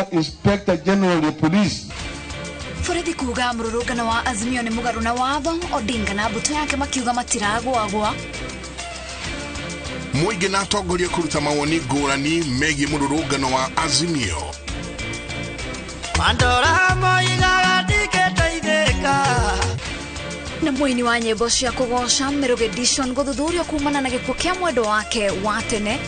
barua Inspector General ya Police. Borithi kuga mũrũrũngano wa Azimio nĩ mũgarũ na watho. Odinga na mbũtũ yake makiuga matiragwagwa. Mũingĩ na atongoria kũruta mawoni ngũrani megiĩ mũrũrũngano wa Azimio. Mandora moigaga ndingĩteithĩka. Na mũini wa nyĩmbo cia kũgoca Meru Edition gũthuthurio kumana na gĩkuũ kĩa mwendwa wake wa tene.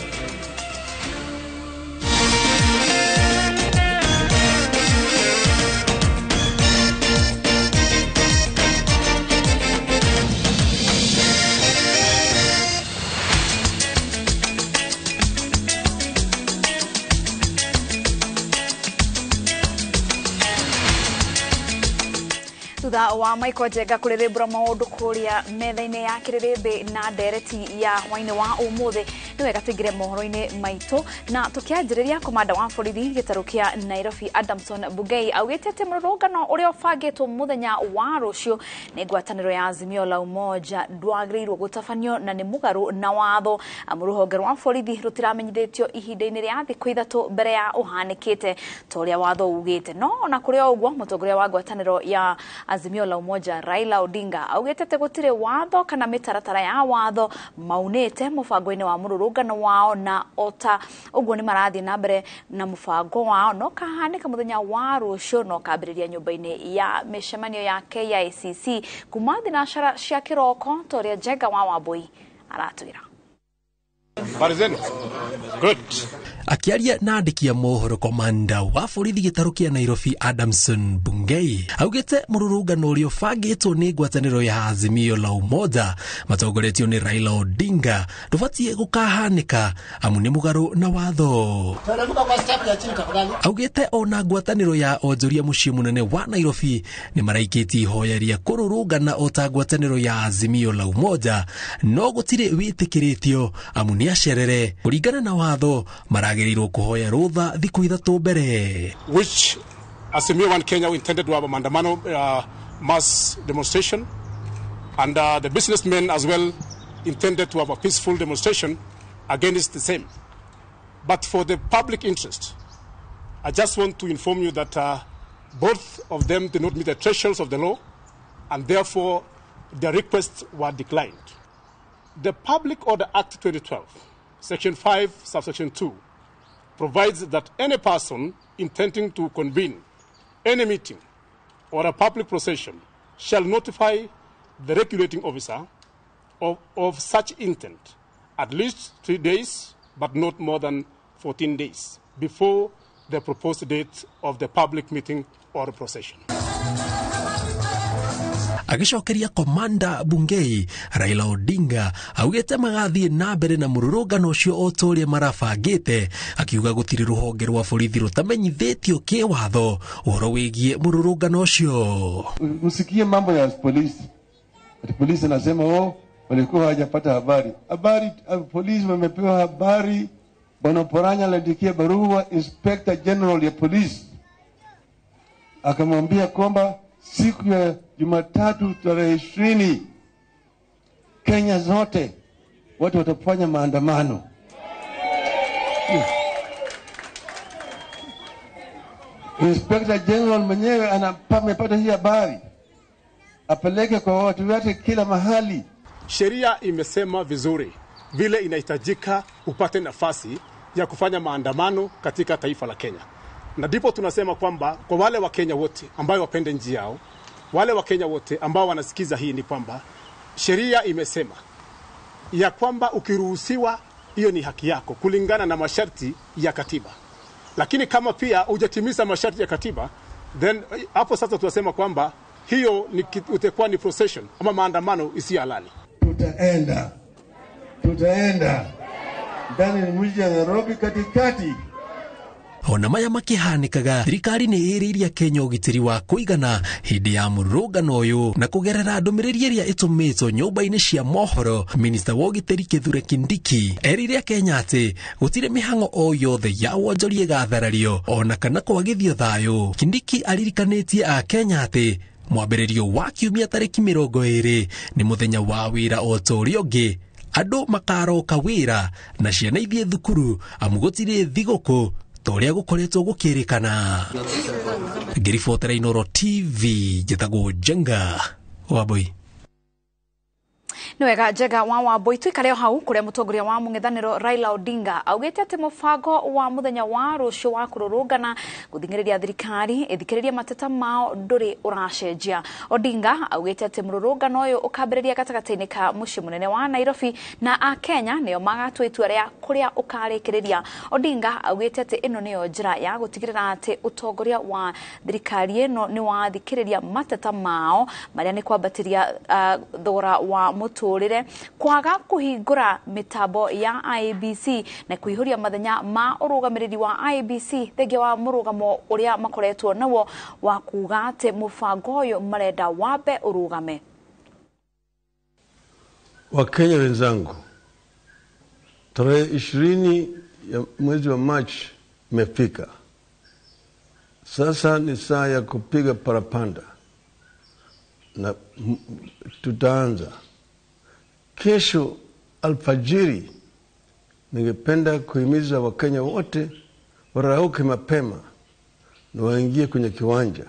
Thutha wa Michael Njenga kũrĩrĩmbũra maũndũ kũrĩa metha-inĩ ya kĩrĩrĩmbĩ na ndereti ya hwaĩ-inĩ wa ũmũthĩ, nĩ wega tũingĩre mohoro-inĩ maitũ na tũkĩanjĩrĩria. Komanda wa borithi gĩtarũ kĩa Nairobi Adamson Bungei augĩte atĩ mũrũrũngano ũrĩa ũbangĩtwo mũthenya wa rũciũ nĩ ngwatanĩro ya Azimio la Umoja ndwagĩrĩirwo gũtabanio na nĩ mũgarũ na watho, amu rũhonge rwa borithi rũtiramenyithĩtio ihinda-inĩ rĩa thikũ 3 mbere ya ũhanĩkĩte ta ũrĩa watho ugĩte. No ona kũrĩ o ũguo, mũtongoria wa ngwatanĩro ya Azimio la Umoja Raila Odinga augĩte atĩ gũtirĩ watho kana mĩtaratara ya watho maunĩte mũbango-inĩ wa mũrũrũngano wao, na ota ũguo nĩ marathiĩ na mbere na mũbango wao no kahanĩka mũthenya wa rũciũ no kambĩrĩria nyũmba-inĩ ya mĩcemanio ya KICC kuma thinacara cia kĩroko, ta ũrĩa Njenga wa Wambui aratwĩra. Habari zenu? Good. Akiaria na andĩki a mohoro, komanda wa borithi gĩtarũ kĩa Nairobi Adamson Bungei augĩte mũrũrũngano ũrĩa ũbangĩtwo nĩ ngwatanĩro ya Azimio la Umoja matongoretio nĩ Raila Odinga ndũbatiĩ gũkahanĩka amu nĩ mũgarũ na watho. Augĩte ona ngwatanĩro ya onjoria mũciĩ mũnene wa Nairobi nĩ maraikĩtie ihoya rĩa kũrũrũngana o ta ngwatanĩro ya Azimio la Umoja, no gũtirĩ wĩtĩkĩrĩtio amu nĩ acerere. Kũringana na watho maragĩrĩirwo kũhoya rũtha thikũ 3 mbere. Which Azimio One Kenya intended to have a maandamano, mass demonstration, and the businessmen as well intended to have a peaceful demonstration against the same. But for the public interest, I just want to inform you that both of them did not meet the thresholds of the law, and therefore their requests were declined. The Public Order Act 2012, Section 5, Subsection 2, provides that any person intending to convene any meeting or a public procession shall notify the regulating officer of such intent at least 3 days, but not more than 14 days before the proposed date of the public meeting or procession. Agĩcokeria Komanda Bungei, Raila Odinga augĩte magathiĩ na mbere na mũrũrũngano ũcio o ta ũrĩa marabangĩte, akiuga gũtirĩ rũhonge rwa borithi rũtamenyithĩtio kĩwatho ũhoro wĩgiĩ mũrũrũngano ũcio. Msikie mambo ya polisi. Ati polisi anasema oh, walikuwa hawajapata habari. Habari, polisi wamepewa habari. Bwana Oparanya aliandikia barua Inspector General ya Police akamwambia kwamba siku ya Jumatatu tarehe 20 Kenya zote watu watafanya maandamano. Inspector General mwenyewe amepata hii habari, apeleke kwa watu wote kila mahali. Sheria imesema vizuri vile inahitajika upate nafasi ya kufanya maandamano katika taifa la Kenya. Na ndipo tunasema kwamba kwa wale wa Kenya wote ambao wapende nchi yao, wale wa Kenya wote ambao wanasikiza hii, ni kwamba sheria imesema ya kwamba ukiruhusiwa, hiyo ni haki yako kulingana na masharti ya katiba. Lakini kama pia hujatimiza masharti ya katiba, then hapo sasa tunasema kwamba hiyo ni utakuwa ni procession ama maandamano isiyo halali. Tutaenda ndani ya mji wa Nairobi katikati. Ona maya makĩhanĩkaga, thirikari nĩ ĩrĩirie Kenya ũgitĩri wa kũigana hĩndĩ ya mũrũrũngano ũyũ, na kũgerera ndũmĩrĩri ĩrĩa ĩtũmĩtwo nyũmba-inĩ cia mohoro, minista wa ũgitĩri Kithure Kindiki erire Kenya atĩ gũtirĩ mĩhang'o o yothe ya wonjoria ĩgatharario ona kana kwagithio thayũ. Kindiki aririkanĩtie a Kenya atĩ mwambĩrĩrio wa kiumia tarĩki 20 nĩ mũthenya wa wĩra o ta ũrĩa ũngĩ, andũ makaroka wĩra na ciana ithiĩ thukuru amu gũtirĩ thigũkũ ta ũrĩa gũkoretwo gũkĩrĩkana. Ngĩribotera Inooro TV, njĩtagwo Njenga Wambui. Nĩ wega Njenga wa Wambui, tuikare o hau kuria mutongoria wa mũng'ethanĩro Raila Odinga augĩte atĩ mũbango wa mũthenya wa rũciũ wa kũrũrũngana gũthing'ĩrĩria thirikari ĩthikĩrĩrie mateta mao ndũrĩ ũracenjia. Odinga augĩte atĩ mũrũrũngano ũyũ ũkambĩrĩria gatagatĩ-inĩ ka mũciĩ mũnene wa Nairobi na Akenya nĩo magatua itua rĩa kũrĩa ũkarĩkĩrĩria. Odinga augĩte atĩ ĩno nĩyo njĩra ya gũtigĩrĩra atĩ ũtongoria wa thirikari ĩno nĩ wathikĩrĩria mateta mao marĩa nĩ kwambatĩria thogora wa mũtũrĩre, kwaga kũhingũra mĩtambo ya IEBC na kũihũria mathenya ma ũrũgamĩrĩri wa IEBC thengia wa mũrũgamo ũrĩa makoretwo naguo wa kuga atĩ mũbango ũyũ marenda wambe ũrũgame. Wakenya wenzangu, tarehe 20 ya mwezi wa Machi imefika. Sasa ni saa ya kupiga parapanda na tutaanza kesho alfajiri. Ningependa kuhimiza Wakenya wote warauke mapema na waingie kwenye kiwanja.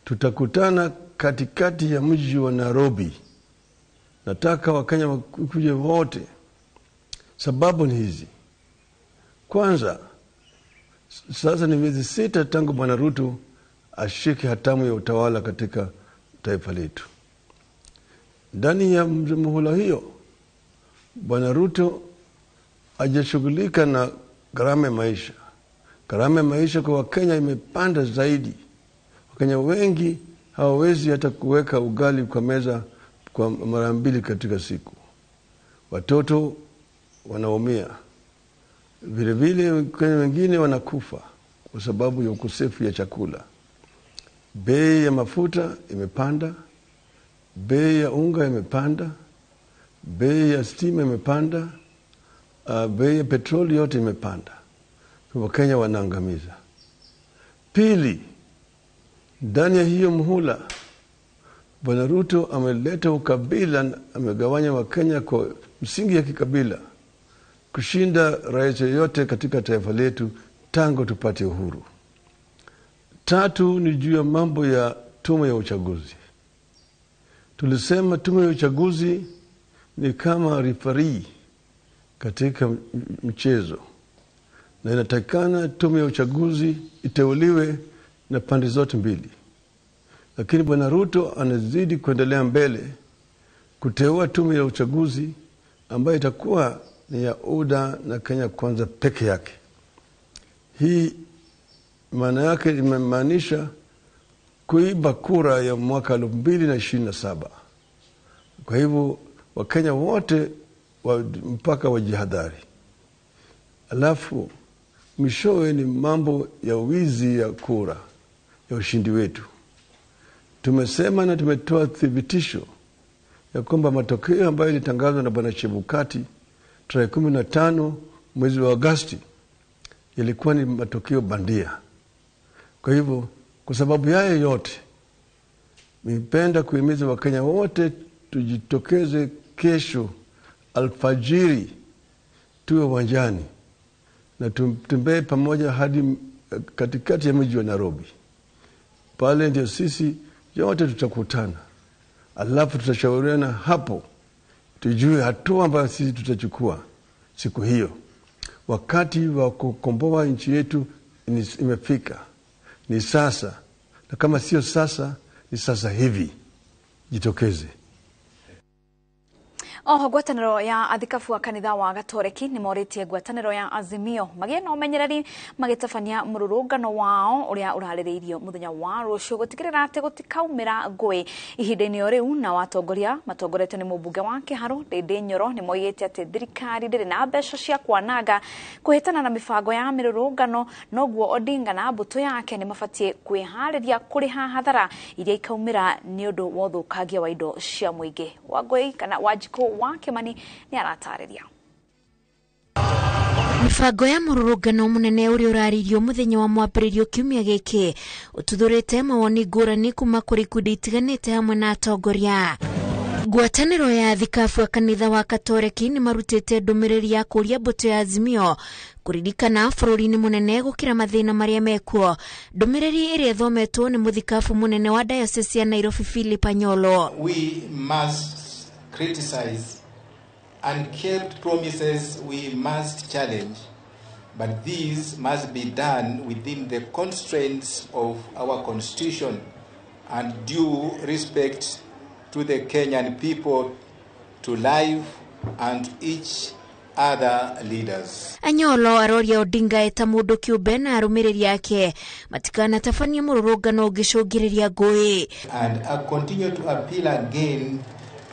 Tutakutana katikati ya mji wa Nairobi. Nataka Wakenya wakuje wote. Sababu ni hizi. Kwanza, sasa ni miezi 6 tangu Bwana Ruto ashike hatamu ya utawala katika taifa letu. Ndani ya muhula hiyo, Bwana Ruto hajashughulika na gharama ya maisha. Gharama ya maisha kwa Wakenya imepanda zaidi. Wakenya wengi hawawezi hata kuweka ugali kwa meza kwa mara 2 katika siku. Watoto wanaumia. Vile vile Wakenya wengine wanakufa kwa sababu ya ukosefu ya chakula. Bei ya mafuta imepanda, bei ya unga imepanda, bei ya stima imepanda, bei ya petroli yote imepanda. Wakenya wanaangamiza. Pili, ndani ya hiyo muhula Bwana Ruto ameleta ukabila, amegawanya Wakenya kwa msingi ya kikabila kushinda rais yoyote katika taifa letu tangu tupate uhuru. Tatu ni juu ya mambo ya tume ya uchaguzi. Tulisema tume ya uchaguzi ni kama referee katika mchezo, na inatakikana tume ya uchaguzi iteuliwe na pande zote mbili. Lakini Bwana Ruto anazidi kuendelea mbele kuteua tume ya uchaguzi ambayo itakuwa ni ya UDA na Kenya Kwanza peke yake. Hii maana yake imemaanisha kuiba kura ya mwaka 2027. Kwa hivyo Wakenya wote mpaka wajihadhari. Alafu mwishowe ni mambo ya wizi ya kura ya ushindi wetu. Tumesema na tumetoa thibitisho ya kwamba matokeo ambayo ilitangazwa na Bwana Chebukati tarehe 15 mwezi wa Agosti ilikuwa ni matokeo bandia. Kwa hivyo, kwa sababu yayo yote, ningependa kuhimiza Wakenya wote tujitokeze kesho alfajiri, tuwe uwanjani na tutembee pamoja hadi katikati ya mji wa Nairobi. Pale ndio sisi yote tutakutana, alafu tutashauriana hapo tujue hatua ambayo sisi tutachukua siku hiyo. Wakati wa kukomboa nchi yetu imefika. Ni sasa, na kama sio sasa, ni sasa hivi. Jitokeze. Oho ngwatanĩro ya athikabu a kanitha wa Gatoreki nĩ morĩtie ngwatanĩro ya Azimio magĩe na ũmenyereri magĩtabania mũrũrũngano wao ũrĩa ũrarĩrĩirio mũthenya wa rũciũ gũtigĩrĩra atĩ gũtikaumĩra ngũĩ ihinda-inĩ o rĩu. Na watongoria matongoretio nĩ mũmbunge wa Kĩharũ Ndĩndĩ Nyoro nĩ moigĩte atĩ thirikari ndĩrĩ na mbeca cia kwananga kũhĩtana na mĩbango ya mĩrũrũngano, noguo Odinga na mbũtũ yake nĩ mabatiĩ kwĩharĩria kũrĩha hathara iria ikaumĩra nĩ ũndũ wa ũthũkangia wa indo cia mũingĩ. Wangũi kana Wanjikũ wa Kimani nĩ aratarĩria. Mibango ya mũrũrũngano mũnene ũrĩa ũrarĩirio mũthenya wa mwambĩrĩrio kiumia gĩkĩ ũtuthũrĩte mawoni ngũrani kuma kũrĩ ikundi itiganĩte hamwe na atongoria. Ngwatanĩro ya thikabu a kanitha wa Katoreki nĩ marutĩte ndũmĩrĩri ya kũũria mbũtũ ya Azimio kũririkana bũrũri-inĩ mũnene gũkĩra mathĩna marĩa mekuo. Ndũmĩrĩri ĩrĩa ĩthometwo nĩ mũthikabu mũnene wa Diocese ya Nairobi Philip Anyolo. We must criticize and kept promises we must challenge, but these must be done within the constraints of our constitution and due respect to the Kenyan people, to life and each other leaders. Anyolo aroria Odinga eta mũndũ kĩũmbe na arũmĩrĩri ake matikanatabanie mũrũrũngano ũngĩcũngĩrĩria ngũĩ. And I continue to appeal again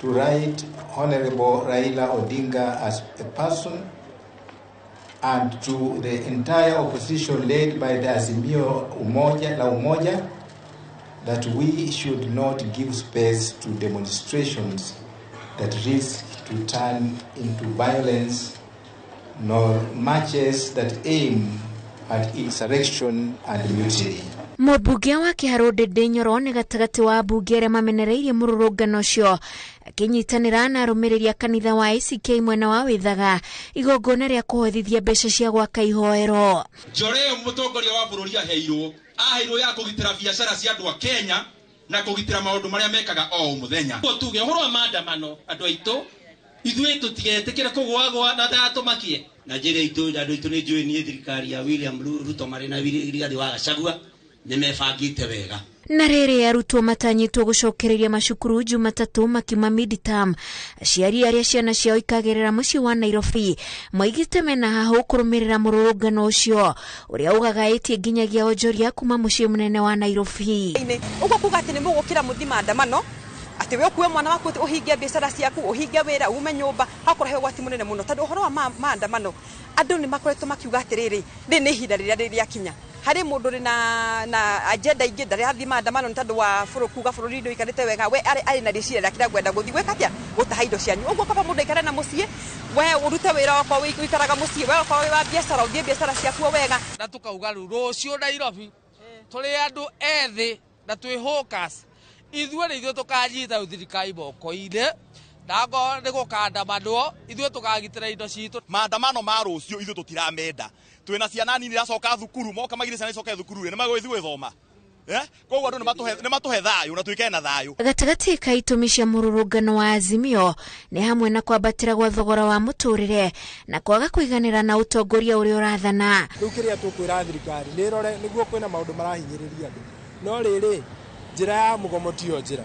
to Right Honorable Raila Odinga as a person and to the entire opposition led by the Azimio Umoja, La Umoja, that we should not give space to demonstrations that risk to turn into violence, nor marches that aim at insurrection and mutiny. Mũmbunge wa Kĩharũ Ndĩndĩ Nyoro nĩ gatagatĩ wa ambunge arĩa mamenereirie mũrũrũngano ũcio akĩnyitanĩra na arũmĩrĩri a kanitha wa ACK mwena wa Wĩthaga igongona rĩa kũhothithia mbeca cia gwaka ihoero. Njore ĩyo mũtongoria wa bũrũri aheirwo ya kũgitĩra biacara cia andũ a Kenya na kũgitĩra maũndũ marĩa mekaga o mũthenya. Tuge ũhoro wa maandamano andũ aitũ ithuĩ tũtigetĩkĩre kũgũagũa na ndatũmakie na njĩra itũ andũ aitũ nĩ njũĩ niĩ thirikari ya William Ruto marĩ na Rigathĩ wa Gachagua nĩmebangĩte wega. Na rĩrĩ arutwo matanyĩtwo gũcokereria macukuru Jumatatũ makiuma midterm, aciari arĩa ciana ciao ikagerera mũciĩ wa Nairobi moigĩte mena hahũ kũrũmĩrĩra mũrũrũngano ũcio ũrĩa ũgagaĩtie nginyagia onjoria kuma mũciĩ mũnene wa Nairobi. Ũguo kuga atĩ nĩ mũgũkĩra mũthi maandamano atĩ we ũkue mwana waku ũhingie biacara ciaku ũhingie wĩra ume nyũmba hakorwo he ũgwati mũnene mũno tondũ ũhoro wa maandamano andũ nĩ makoretwo makiuga atĩrĩrĩ rĩ nĩ ihinda rĩrĩa rĩakinya harĩ mũndũ ũrĩ na agenda ingĩ ndarĩ athiĩ maandamano nĩ tondũ wa kuga bũrũri ndũikarĩte wega we arĩ na rĩciria rĩake rĩa kwenda gũthiĩ gwĩka atĩa gũtaha indo cianyu ũguo kaba mũndũ aikare na mũciĩ we ũrute wĩra okorwo ũikaraga mũciĩ we okorwo wĩ wa biacara ũthiĩ biacara ciaku wega. Na tũkauga rĩu rũciũ Nairobi tũrĩ andũ ethĩ na twĩ hawkers ithuĩ nĩ ithuĩ tũkanyita thirikari moko-inĩ na ngorwo nĩ gũkandamanwo ithuĩ tũkagitĩra indo citũ. Maandamano ma rũciũ ithuĩ tũtiramenda twĩna ciana nini iracoka thukuru moka magire ciana icoke thukuru nĩ magũgĩthiĩ gwĩthoma koguo andũ nĩ matũhe thayũ na tuikare na thayũ. Gatagatĩ ka itũmi cia mũrũrũngano wa Azimio nĩ hamwe na kwambatĩra gwa thogora wa mũtũrĩre na kwaga kũiganĩra na ũtongoria ũrĩa ũrathana. Rĩu kĩrĩa tũkwĩra thirikari nĩ ĩrore nĩguo kwĩna maũndũ marahinyĩrĩria andũ no rĩrĩ njĩra ya mũgomo tiyo njĩra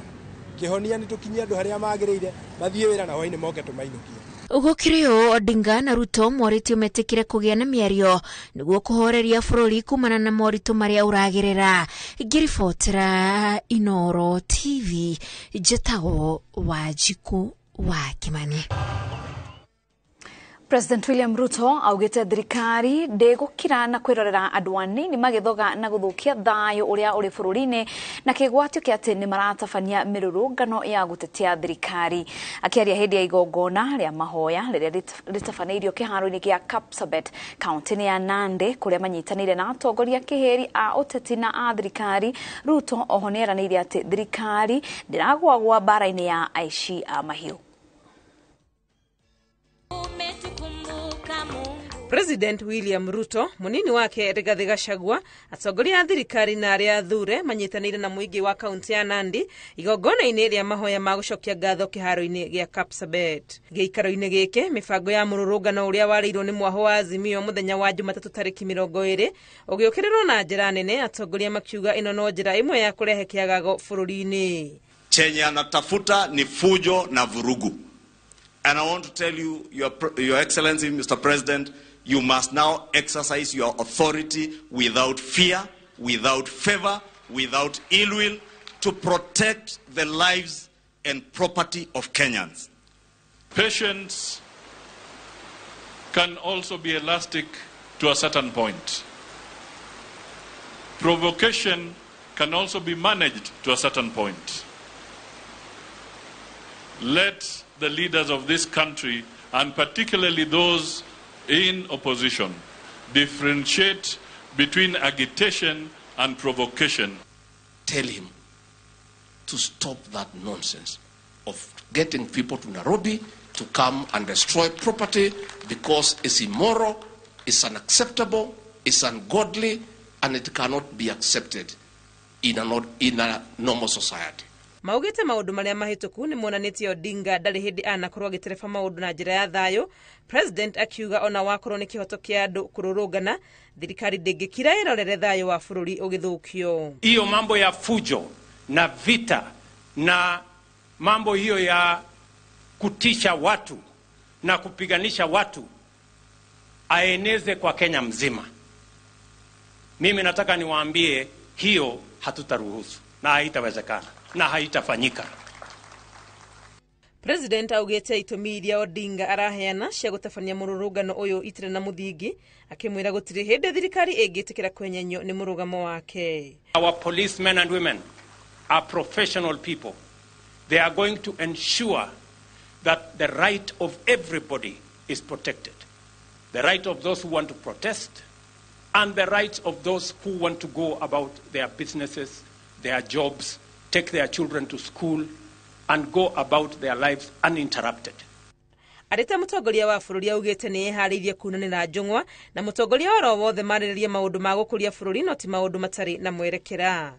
kĩhonia nĩ tũkinyie andũ harĩa magĩrĩire mathiĩ wĩra na hwaĩ-inĩ moke tũmainũkie. Gũkĩrĩ ũũ Odinga na Ruto morĩtio metĩkĩre kũgĩa na mĩario nĩguo kũhoreria bũrũri kumana na moritũ marĩa ũragerera. Ngĩribotera Inoro TV njĩtagwo Wanjikũ wa Kĩmani. President William Ruto augĩte thirikari ndĩgũkira na kwĩrorera andũ anini magĩthoga na gũthũkia thayũ ũrĩa ũrĩ bũrũri-inĩ na kĩgwatio kĩa atĩ nĩ maratabania mĩrũrũngano ya gũtetea thirikari. Akĩaria hĩndĩ ya igongona rĩa mahoya rĩrĩa rĩtabanĩirio kĩharo-inĩ gĩa Kapsabet kaunti-inĩ ya Nandi kũrĩa manyitanĩire na atongoria kĩhĩri a ũteti na a thirikari, Ruto oho nĩeranĩire atĩ thirikari ndĩragwagwa mbara-inĩ ya aici a mahiũ. President William Ruto munini wake Rigathi Gachagua atongoria a thirikari na arĩa athure manyitanĩire na mũingĩ wa kaunti ya Nandi igongona-inĩ rĩa mahoya ma gũcokia ngatho kĩharo-inĩ gĩa Kapsabet. Gĩikaro-inĩ gĩkĩ mĩbango ya mũrũrũngano ũrĩa warĩirwo nĩ mwaho wa Azimio mũthenya wa Jumatatũ tarĩki 20 ũgĩũkĩrĩrwo na njĩra nene, atongoria makiuga ĩno no njĩra ĩmwe ya kũrehe kĩagago bũrũri-inĩ. Chenye anatafuta ni fujo na vurugu. And I want to tell you, Your Excellency, Mr. President, you must now exercise your authority without fear, without favor, without ill will, to protect the lives and property of Kenyans. Patience can also be elastic to a certain point. Provocation can also be managed to a certain point. Let the leaders of this country, and particularly those in opposition, differentiate between agitation and provocation. Tell him to stop that nonsense. of getting people to Nairobi to come and destroy property because it's immoral, it's unacceptable, it's ungodly, and it cannot be accepted in a normal society. Maugite maundu maria mahituku ni monanitie Odinga ndari hindi anakorwo agitereba maundu na njira ya thayo. President akiuga ona wakorwo ni kihoto kia andu kururungana, thirikari ndingikira irorere thayo wa bururi ugithukio. Hiyo mambo ya fujo na vita na mambo hiyo ya kutisha watu na kupiganisha watu aeneze kwa Kenya mzima. Mimi nataka niwaambie hiyo hatutaruhusu na haitawezekana na haitafanyika. President augite itumi iria Odinga araheana cia gutabania mururungano uyu itire na muthingi, akimwira gutiri hindi thirikari ingitikira kwenyenyio ni murugamo wake. Our policemen and women are professional people. They are going to ensure that the right of everybody is protected. The right of those who want to protest and the rights of those who want to go about their businesses, their jobs, take their children to school and go about their lives uninterrupted. Arita mutongoria wa bururi augite ni eharirie kunanira njung'wa na mutongoria oro wothe marĩrĩrie maundu ma gukuria bururi no ti maundu matari na mwerekera.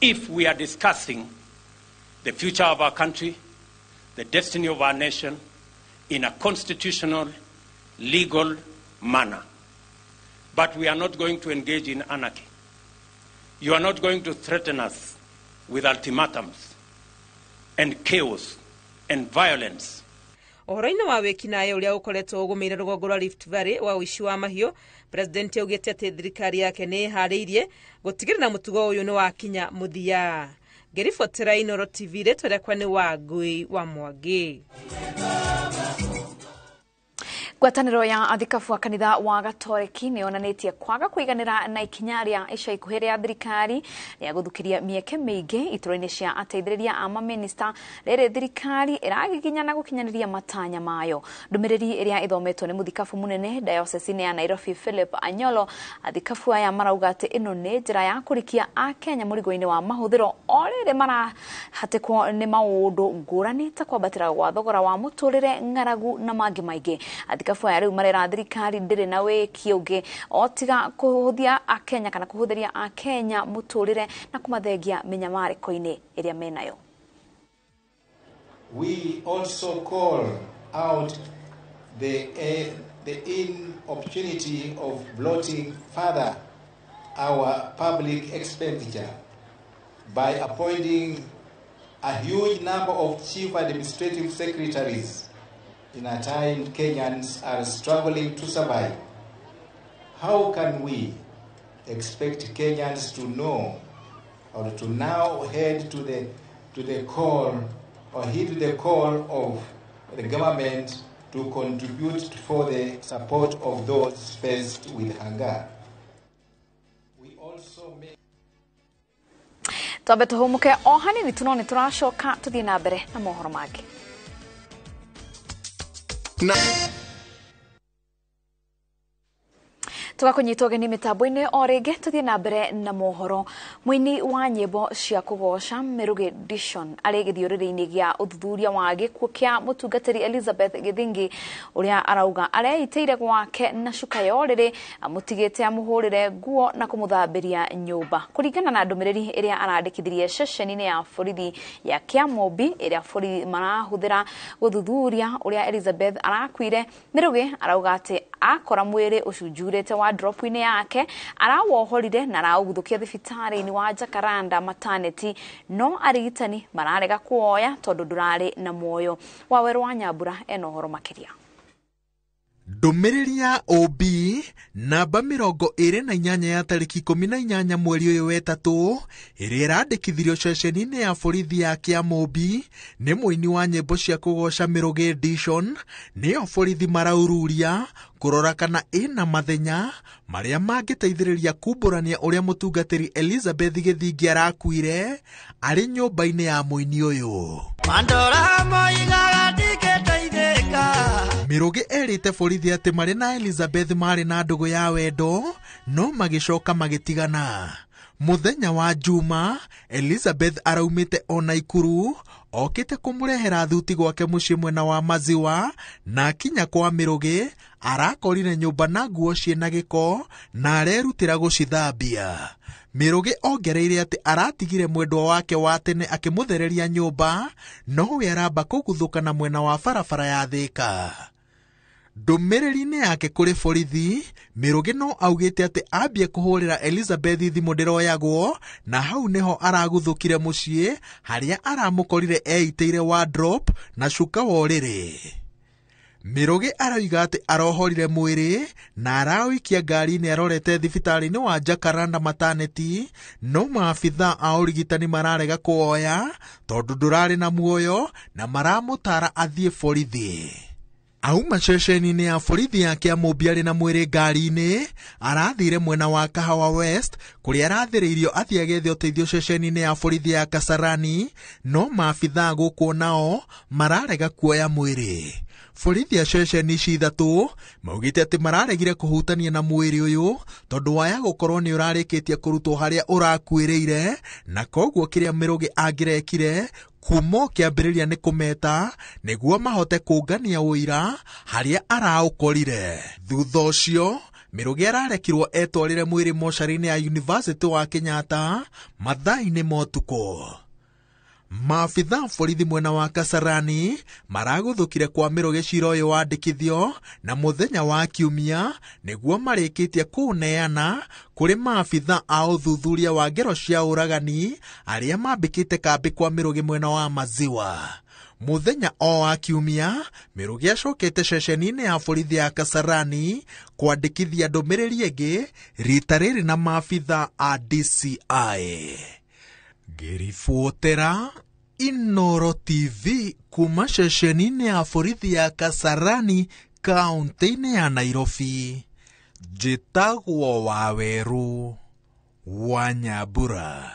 If we are discussing the future of our country, the destiny of our nation in a constitutional, legal manner. But we are not going to engage in anarchy. You are not going to threaten us with ultimatums and chaos and violence. Ũhoro-inĩ wa wĩkinaĩ ũrĩa ũkoretwo ũgũmĩire rũgongo rwa Rift Valley wa ũici wa mahiũ, President augĩte atĩ thirikari yake nĩ ĩharĩirie gũtigĩrĩra mũtugo ũyũ nĩ wakinya mũthia. Ngĩribotera Inooro TV, rĩtwa rĩakwa nĩ Wangui wa Mwangi. Ngwatanĩro ya athikabu a kanitha wa Gatoreki nĩ yonanĩtie kwaga kũiganĩra na ikinya rĩa ica ikuhĩ rĩa thirikari rĩa gũthukĩria mĩeke mĩingĩ itũra-inĩ cia ateithĩrĩria a mamĩnĩsta rĩrĩ thirikari ĩragiginyana gũkinyanĩria matanya mayo. Ndũmĩrĩri ĩrĩa ĩthometwo nĩ mũthikabu mũnene dayocese-inĩ ya Nairobi Philip Anyolo, athikabu aya marauga atĩ ĩno nĩ njĩra ya kũrikia Akenya mũrigo-inĩ wa mahũthĩro o rĩrĩ marahatĩkwo nĩ maũndũ ngũrani ta kwambatĩra gwa thogora wa mũtũrĩre, ng'aragu na mangĩ maingĩ. Athikabu aya rĩu marera thirikari ndĩrĩ na wĩki ũngĩ o tiga kũhũthia Akenya kana kũhũthĩria Akenya mũtũrĩre na kũmathengia mĩnyamarĩko-inĩ ĩrĩa menayo. We also call out the inopportunity of bloating further our public expenditure by appointing a huge number of chief administrative secretaries in a time Kenyans are struggling to survive. How can we expect Kenyans to know or to now head to the call or heed the call of the government to contribute for the support of those faced with hunger? We also make Twambe tũhũmũke o hanini tu no nĩ tũracoka tũthiĩ na mbere na mohoro mangĩ. Tugakunyitwo ũgeni mĩtambo-inĩ o rĩngĩ tũthiĩ na mbere na mohoro. Mũini wa nyĩmbo cia kũgoca Mĩrũgĩ Dishon arĩ gĩthiũrũrĩ-inĩ gĩa ũthuthuria wa gĩkuũ kĩa mũtungatĩri Elizabeth Gĩthingi ũrĩa arauga areitĩire gwake na cuka ya ũrĩrĩ amũtigĩte amũhũrĩre nguo na kũmũthambĩria nyũmba. Kũringana na ndũmĩrĩri ĩrĩa arandĩkithirie ceceni-inĩ ya borithi ya Kĩamũmbi ĩrĩa borithi marahũthĩra gũthuthuria ũrĩa Elizabeth arakuire, Mĩrũgĩ arauga atĩ akora mwĩrĩ ũcunjurĩte wa drop-inĩ yake arawohorire na araũguthũkia thibitarĩ-inĩ wa Jacaranda Maternity, no arigitani mararega kuoya tondũ ndũrarĩ na muoyo. Wawerũ wa Nyambura ena ũhoro makĩria. Ndũmĩrĩri ya OB namba 28 ya tarĩki 18 mweri ũyũ wetatũ ĩrĩa ĩrandĩkithirio ceceni-inĩ ya borithi ya Kĩamũmbi nĩ mũini wa nyĩmbo cia kũgoca Mĩrũgĩ Dishon nĩyo borithi maraururia kũrora kana ĩna mathenya marĩa mangĩteithĩrĩria kumbũrania ũrĩa mũtungatĩri Elizabeth Gĩthingi arakuire arĩ nyũmba-inĩ ya mũini ũyũ. Mĩrũgĩ erĩte borithi atĩ marĩ na Elizabeth marĩ na ndũgũ ya wendo no magĩcoka magĩtigana. Mũthenya wa Juma, Elizabeth araumĩte o Naikuru okĩte kũmũrehera thuti gwake mũciĩ mwena wa Maziwa, na akinya kwa Mĩrũgĩ arakorire nyũmba na nguo ciĩna gĩko na arerutĩra gũcithambia. Mĩrũgĩ ongereire atĩ aratigire mwendwa wake wa tene akĩmũthereria nyũmba, nowe aramba kũguthũka na mwena wa barabara ya Thĩka. Ndũmĩrĩri-inĩ yake kũrĩ borithi, Mĩrũgĩ no augĩte atĩ ambie kũhũrĩra Elizabeth thimũ ndĩroyagwo, na hau nĩho araguthũkire mũciĩ harĩa aramũkorire eitĩire wardrobe na cuka wa ũrĩrĩ. Mĩrũgĩ aroiga atĩ arohorire mwĩrĩ na araũikia ngari-inĩ arorete thibitarĩ-inĩ wa Jacaranda Maternity, no maabithaa a ũrigitani mararega kũwoya tondũ ndũrarĩ na muoyo na maramũtara athiĩ borithi. Auma ceceni-inĩ ya borithi ya Kĩamũmbi arĩ na mwĩrĩ ngari-inĩ, arathire mwena wa Kahawa West kũrĩa arathĩrĩirio athiĩ agethe ũteithio ceceni-inĩ ya borithi ya Kasarani, no maabithaa gũkũ nao mararega kuoya mwĩrĩ. Borithi a ceceni ici ithatũ maugĩte atĩ mararegire kũhutania na mwĩrĩ ũyũ tondũ waya gũkorwo nĩ ũrarĩkĩtie kũrutwo harĩa ũrakuĩrĩire, na koguo kĩrĩa Mĩrũgĩ angĩrekire kuma kĩambĩrĩria nĩ kũmeta nĩguo mahote kũngania ũira harĩa araũkorire. Thutha ũcio Mĩrũgĩ ararekirwo etwarĩre mwĩrĩ mocarĩ-inĩ ya University wa Kenyatta mathaa-inĩ ma ũtukũ. Maabithaa borithi mwena wa Kasarani maraguthũkire kwa Mĩrũgĩ cira ũyũ wandĩkithio na mũthenya wa Kiumia nĩguo marĩkĩtie kũũneana kũrĩ maabithaa a ũthuthuria wa ngero cia ũragani arĩa mambĩkĩte kambĩ kwa Mĩrũgĩ mwena wa Maziwa. Mũthenya o wa Kiumia, Mĩrũgĩ acokete ceceni-inĩ ya borithi ya Kasarani kwandĩkithia ndũmĩrĩri ĩngĩ rita rĩrĩ na maabithaa a DCI. Ngĩribotera Inooro TV kuma ceceni-inĩ ya borithi ya Kasarani kaunti-inĩ ya Nairobi, njĩtagwo Wawerũ wa Nyambura.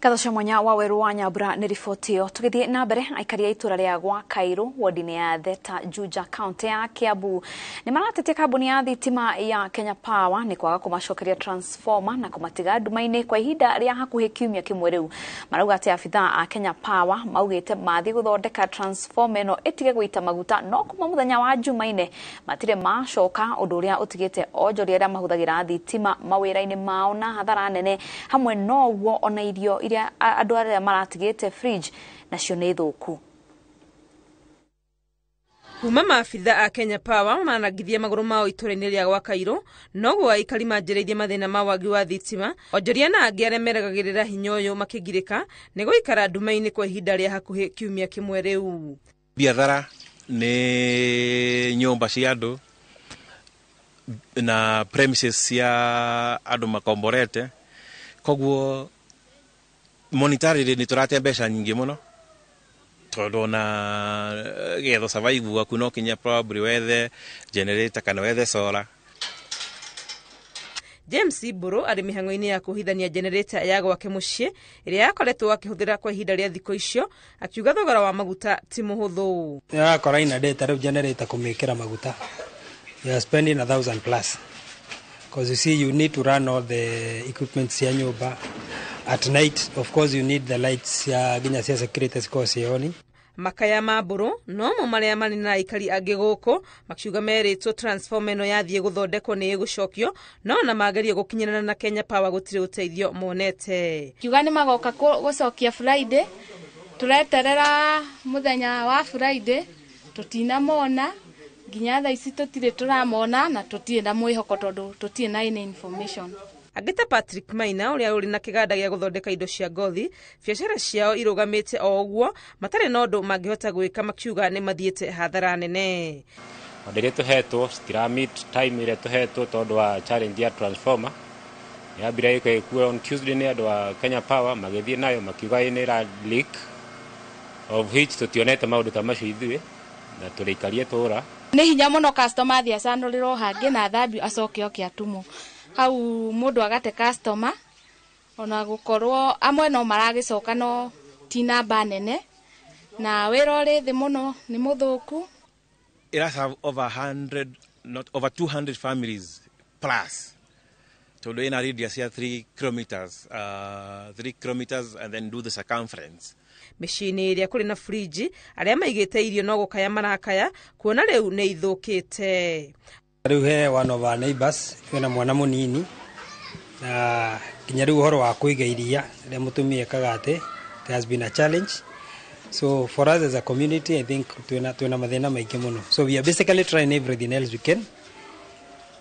Ngatho cia mwanya Wawerũ wa Nyambura nĩ riboti ĩyo. Tũgĩthiĩ na mbere, aikari a itũra rĩa gwa Kairũ wodi-inĩ ya Theta Juja kaunti ya Kiambu nĩ maratetia kambuni ya thitima ya Kenya Power nĩ kwaga kũmacokeria transformer na kũmatiga nduma-inĩ kwa ihinda rĩa hakuhĩ kiumia kĩmwe rĩu. Marauga atĩ abithaa a Kenya Power maugĩte mathiĩ gũthondeka transformer ĩno ĩtige gũita maguta, no kuma mũthenya wa Jumaine matirĩ macoka, ũndũ ũrĩa ũtigĩte onjoria arĩa mahũthagĩra thitima mawĩra-inĩ mao na hathara nene, hamwe noguo ona irio iria andũ arĩa maratigĩte fridge nacio nĩ thũku. Kuma maabitha a Kenya Power manangithia magũrũ mao itũra-inĩ rĩa gwa Kairũ, noguo aikari manjĩrĩirie mathĩna ma wagi wa thitima. Onjoria na angĩ arĩa meragagĩrĩra hinya ũyũ makĩgirĩka nĩ gũikara nduma-inĩ kwa ihinda rĩa hakuhĩ kiumia kĩmwe rĩu. Biathara nĩ nyũmba cia andũ na premises cia andũ makomborete, koguo monetarily nĩ tũrate mbeca nyingĩ mũno tondũ ona getha survive gwaku no kinya probably wethe generator kana wethe solar. James Mburu arĩ mĩhang'o-inĩ ya kũhithania generator ya gwake mũciĩ ĩrĩa yakoretwo akĩhũthĩra kwa ihinda rĩa thikũ icio, akiuga thogora wa maguta ti mũhũthũ. Yakora ina data rĩu generator kũmĩkĩra maguta, you are spending 1,000 plus because you see you need to run all the equipment cia nyũmba. At night, of course, you need the lights ya nginya cia security cikorwo ciĩ. Makaya ma Mburu nomo marĩa marĩ na aikari angĩ gũkũ makiuga merĩtwo transformer ĩno yathiĩ gũthondekwo nĩ ĩgũcokio, no ona magerie gũkinyĩrana na Kenya Power gũtirĩ ũteithio monete. Kiuga nĩ magoka gũcokia Friday, tũreterera mũthenya wa Friday tũtinamona nginya thaa ici tũtirĩ tũramona na tũtirĩ na mwĩhoko tondũ tũtirĩ na any information. Angĩ ta Patrick Maina ũrĩa ũrĩ na kĩganda gĩa gũthondeka indo cia ngothi, biacara ciao irũgamĩte o ũguo matarĩ na ũndũ mangĩhota gwĩka, makiuga nĩ mathiĩte hathara nene. Order iria tũhetwo citira meet time ĩrĩa tũhetwo tondũ wa challenge ya transformer. Yambire ĩkuo on Tuesday nĩ andũ a Kenya Power magĩthiĩ nayo makiuga nĩ ĩra leak, of which tũtionete maũndũ ta macio ithuĩ na tũrĩikarie tũra. Nĩ hinya mũno customer athiĩ acanũrĩrwo hangĩ na athambio acoke oke atumwo. Hau mũndũ agate customer ona gũkorwo amwe no maragĩcoka no ti namba nene na wĩra ũrĩ thĩ mũno nĩ mũthũku. It has over 100, not over 200 families plus. Tondu ina radius ya 3 kilometers, 3 kilometers and then do the circumference. Mĩciĩ-inĩ ĩrĩa kũrĩ na fridge arĩa maigĩte irio no gũkaya marakaya kuona rĩu nĩ ithũkĩte. Rĩu he one of our neighbors wĩna mwana mũnini na nginya rĩu ũhoro wa kũiga iria rĩrĩa mũtumia ekaga atĩ there has been a challenge. So for us as a community, I think twina mathĩna maingĩ mũno. So we are basically trying everything else we can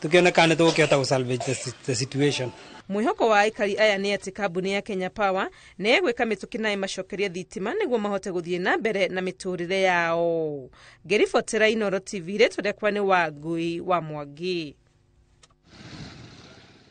tukiona kana nĩ tũgũkĩhota gũ salvage the situation. Mwĩhoko wa aikari aya nĩ atĩ kambuni ya Kenya Power nĩ ĩgwĩka mĩtũkĩ na ĩmacokerie thitima nĩguo mahote gũthiĩ na mbere na mĩtũrĩre yao. Ngĩribotera Inooro TV, rĩtwa rĩakwa nĩ Wangui wa Mwangi.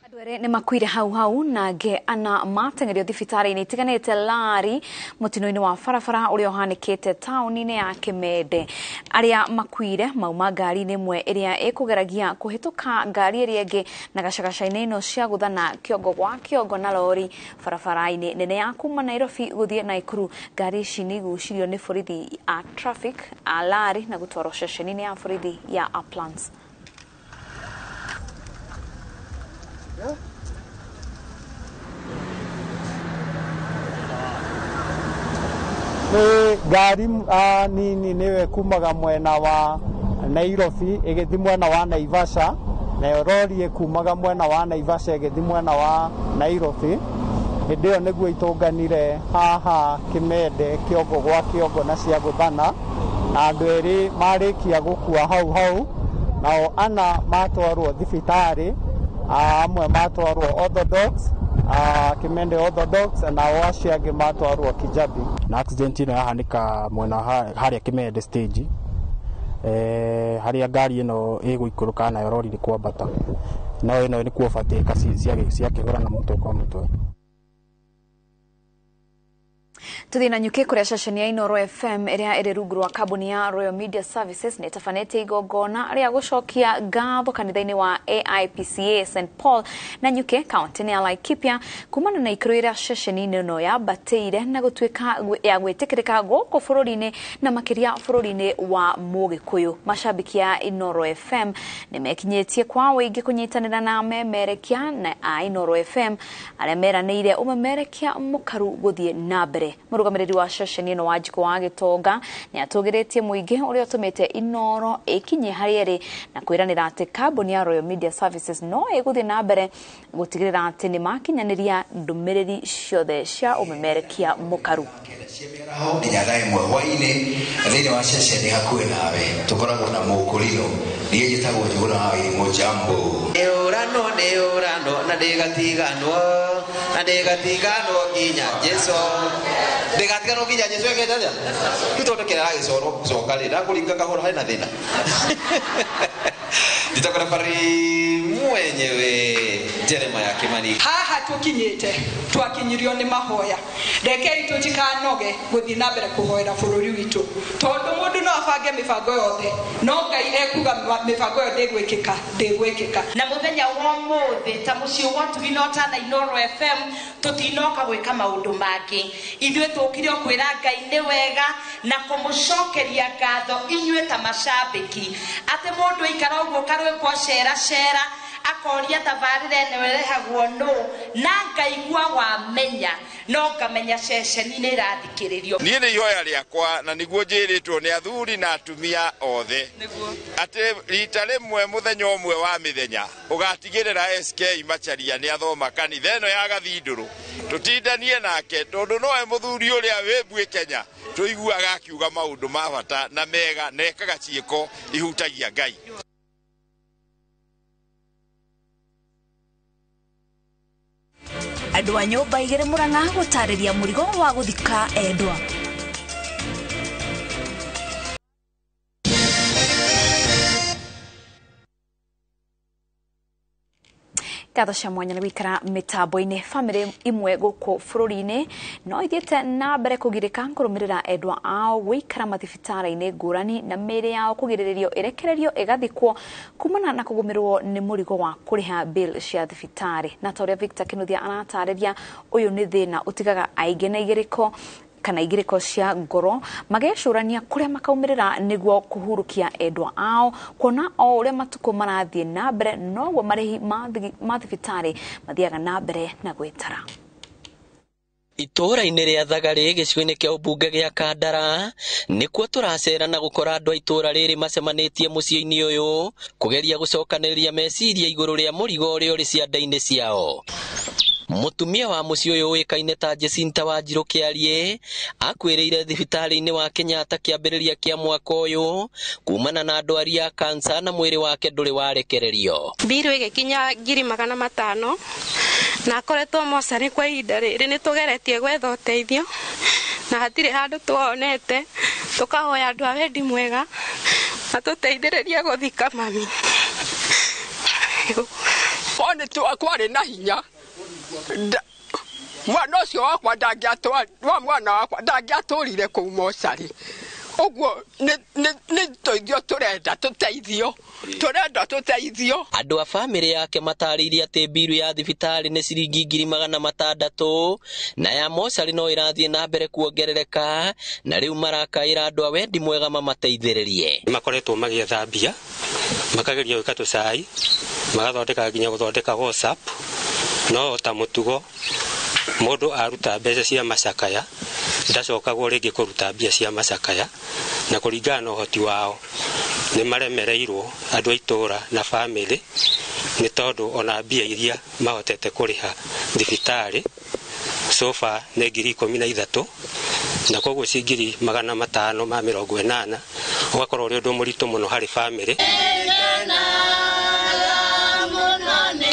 Andũ erĩ nĩ makuire hau hau na angĩ ana mateng'erio thibitarĩ-inĩ itiganĩte Lari mũtino-inĩ wa barabara ũrĩa ũhanĩkĩte taũni-inĩ ya Kimende. Arĩa makuire mauma ngari-inĩ ĩmwe ĩrĩa ĩkũgeragia kũhĩtũka ngari ĩrĩa ĩngĩ na gacagaca-inĩ ĩno cia gũthana kĩongo gwa kĩongo na lori barabara-inĩ nene ya kuma Nairobi gũthiĩ Naikuru. Ngari ici nĩ igucirio nĩ borithi a traffic a Lari na gũtwarwo ceceni-inĩ ya borithi ya Uplands. Nĩ ngari nini nĩyo ĩkumaga mwena wa Nairobi ĩgĩthiĩ mwena wa Naivasha, nayo rori ĩkumaga mwena wa Naivasha ĩgĩthiĩ mwena wa Nairobi. Hĩndĩ ĩyo nĩguo itũnganire haha Kimende kĩongo gwa kĩongo na cia gũthana, na andũ erĩ marĩkia gũkua hau hau, nao ana matwarwo thibitarĩ, amwe matwarwo Orthodox, Kimende Orthodox, nao acio angĩ matwarwo Kijabi. Na accident ĩno yahanĩka mwena harĩa Kimende stage, harĩa ngari ĩno ĩgũikũrũka nayo rori nĩ kwambata, no ĩno nĩ kuobatĩka ciakĩhũrana mũtwe kwa mũtwe. Tuthiĩ na nyuki kũrĩa ceceni ya Inooro FM ĩrĩa ĩrĩ rungu rwa kambuni ya Royal Media Services nĩ ĩtabanĩtie igongona rĩa gũcokia ngatho kanitha-inĩ wa AIPCA St Paul na Nyuki kaunti-inĩ ya Laikipia kumana na ikĩro ĩrĩa ceceni-inĩ ĩno yambatĩire na gũtuĩka ya gwĩtĩkĩrĩka gũkũ bũrũri-inĩ na makĩria bũrũri-inĩ wa Mũgĩkũyũ. Macambĩki a Inooro FM nĩ mekinyĩtie kwa ũingĩ kũnyitanĩra na amemerekia na a Inooro FM arĩa meranĩire ũmemerekia mũkaru gũthiĩ na mbere. Mũrũgamĩrĩri wa ceceni ĩno Wanjikũ wa Gĩtonga nĩ atũgĩrĩtie mũingĩ ũrĩa ũtũmĩte Inooro ĩkinye harĩa ĩrĩ na kwĩranĩra atĩ kambuni ya Royal Media Services no ĩgũthiĩ na mbere gũtigĩrĩra atĩ nĩ makinyanĩria ndũmĩrĩri ciothe cia ũmemerekia mũkaru. Nginya thaa ĩmwe hwainĩ thĩinĩ wa ceceni hakuhĩ nawe tũkoragwo na mũkũrinũ niĩ njĩtagwo Njũgũna wa Wairimũ Jambo. Nĩ ũrano na ndĩgatiganwo na ndĩgatiganwo nginya Jesũ ndĩgatiganwo nginya Jesũ ekĩte atĩa? Rĩu tondũ kĩrĩa aragĩcorwo gũcoka rĩ ndakũringa kahũra harĩ na thĩna. Njĩtagwo na bari mwenyewe Jeremiah Kimani. Haha tũkinyĩte twakinyirio nĩ mahoya, rekei tũtikanoge gũthiĩ na mbere kũhoera bũrũri witũ, tondũ mũndũ no abange mĩbango yothe no Ngai ekuga mĩbango ĩyo ndĩgwĩkĩka ndĩgwĩkĩka. Na mũthenya wa ũmũthĩ ta mũciĩ wa Tũginota na Inooro FM tũtinoka gwĩka maũndũ mangĩ, ithuĩ tũkire o kwĩra Ngai nĩ wega na kũmũcokeria ngatho inyuĩ ta macambĩki, atĩ mũndũ aikara ũguo karwĩmbo cera cera akoria tabarĩra ĩno ĩrehagwo nũ na ngaigua wamenya no ngamenya ceceni nĩ ĩrathikĩrĩrio. Niĩ nĩ ihoya rĩakwa na nĩguo njĩrĩtwo nĩ athuri na atumia othe atĩ rita rĩmwe mũthenya ũmwe wa mĩthenya ũgatigĩrĩra SK Macharia nĩ athoma kanitha ĩno ya Gathindũrũ, tũtindanie nake tondũ nowe mũthuri ũrĩa wĩ mbuĩ Kenya tũiguaga akiuga maũndũ ma bata na mega na ekaga ciĩko ihutagia Ngai. Andũ a nyũmba igĩrĩ Murang'a gũtarĩria mũrigo wa gũthika endwa. Ngatho cia mwanya nĩ gũikara mĩtambo-inĩ. Bamĩrĩ imwe gũkũ bũrũri-inĩ no ithiĩte na mbere kũgirĩka kũrũmĩrĩra endwa ao gũikara mathibitarĩ-inĩ ngũrani na mĩĩrĩ yao kũgirĩrĩrio ĩrekererio ĩgathikwo kumana na kũgũmĩrwo nĩ mũrigo wa kũrĩha bill cia thibitarĩ. Na ta ũrĩa Victor Kinuthia aratarĩria, ũyũ nĩ thĩna ũtigaga aingĩ na igĩrĩko kana igiriko cia ngoro magecũrania kũrĩa makaumĩrĩra nĩguo kũhurukia endwa ao kuona o ũrĩa matukũ marathiĩ na mbere noguo marĩhi ma thibitarĩ mathiaga na mbere na gwĩtara. Itũũra-inĩ rĩa Thagarĩ gĩcigo-inĩ kĩa ũmbunge gĩa Kandara nĩkuo tũracera na gũkora andũ a itũũra rĩrĩ macemanĩtie mũciĩ-inĩ ũyũ kũgeria gũcokanĩrĩria meciria igũrũ rĩa mũrigo ũrĩa ũrĩ cianda-inĩ ciao. Mũtumia wa mũciĩ ũyũ ũĩkaine ta Jacinta Wanjirũ Kĩarie akuĩrĩire thibitarĩ-inĩ wa Kenyatta kĩambĩrĩria kĩa mwaka ũyũ kumana na ndwari ya kansa na mwĩrĩ wake ndũrĩ warekererio. Mbiru ĩgĩkinya 500,000 na akoretwo mocarĩ kwa ihinda rĩrĩ nĩ tũgeretie gwetha ũteithio na hatirĩ handũ tuonete, tũkahoya andũ a wendi mwega matũteithĩrĩrie gũthika mami. One kwarĩ na hinya mwana ũcio wakwa mwana wakwa ndangĩatũrire kũu mocarĩ ũguo nĩ tũithio tũrenda tũteithio tũrenda tũteithio. Andũ a bamĩrĩ yake matarĩirie atĩ mbiru ya thibitarĩ nĩ ciringi 600,000 na ya mocarĩ no ĩrathiĩ na mbere kuongerereka na rĩu marakaĩra andũ a wendi mwega mamateithĩrĩrie. Makoretwo magĩetha mbia makageria gwĩka tũcai magathondeka nginya gũthondeka WhatsApp no ta mũtugo mũndũ aruta mbeca cia macakaya ndacokagwo rĩngĩ kũruta mbia cia macakaya na kũringana na ũhoti wao nĩ maremereirwo andũ a itũũra na bamĩrĩ nĩ tondũ ona mbia iria mahotete kũrĩha thibitarĩ sofa nĩ 13,000 na koguo ci 580,000 ũgakorwo ũrĩ ũndũ mũritũ mũno harĩ bamĩrĩ.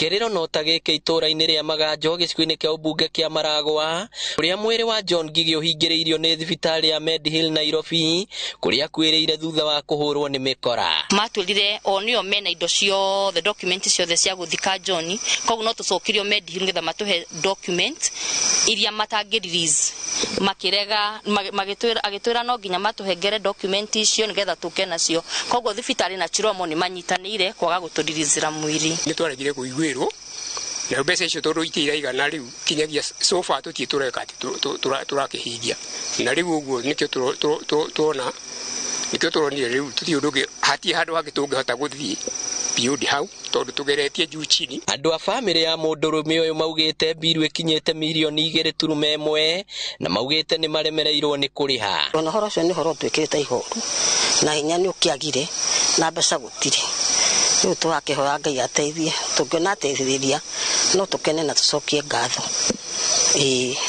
Kĩrĩro no ta gĩkĩ itũũra-inĩ rĩa Maganjo gĩcigo-inĩ kĩa ũmbunge kĩa Maragwa ũrĩa mwĩrĩ wa John Ngigĩ ũhingĩrĩirio nĩ thibitarĩ ya Medihill Nairobi kũrĩa akuĩrĩire thutha wa kũhũrwo nĩ mĩkora. Matwĩrire o nĩo mena indo ciothe document ciothe cia gũthika John, koguo no tũcokirio Medihill nĩgetha matũhe document iria matangĩ release makĩrega magĩtwĩra no nginya matũhengere document icio nĩgetha tũke nacio, koguo thibitarĩ na Chiromo nĩ manyitanĩire kwaga gũtũririzĩra mwĩrĩ. Nĩ twaregire kũiguĩrwo na mbeca icio tondũ itiraigana rĩu kinyagia sofa tũtirĩ tũreka atĩ tũrakĩhingia na rĩu ũguo nĩkĩo tuona nĩkĩo tũronire rĩu tũtirĩ ũndũ ũngĩ hatirĩ handũ hangĩ tũngĩhota gũthiĩ beyond hau tondũ tũgeretie juu chini. Andũ a bamĩrĩ ya mũndũrũme ũyũ maugĩte mbiru ĩkinyĩte 2.1 mirioni na maugĩte nĩ maremereirwo nĩ kũrĩha. Ona ũhoro ũcio nĩ ũhoro ũtwĩkĩrĩte ihoru na hinya nĩ ũkĩagire na mbeca gũtirĩ rĩu tũrakĩhoya Ngai ateithie tũngĩona ateithĩrĩria no tũkene na tũcokie ngatho.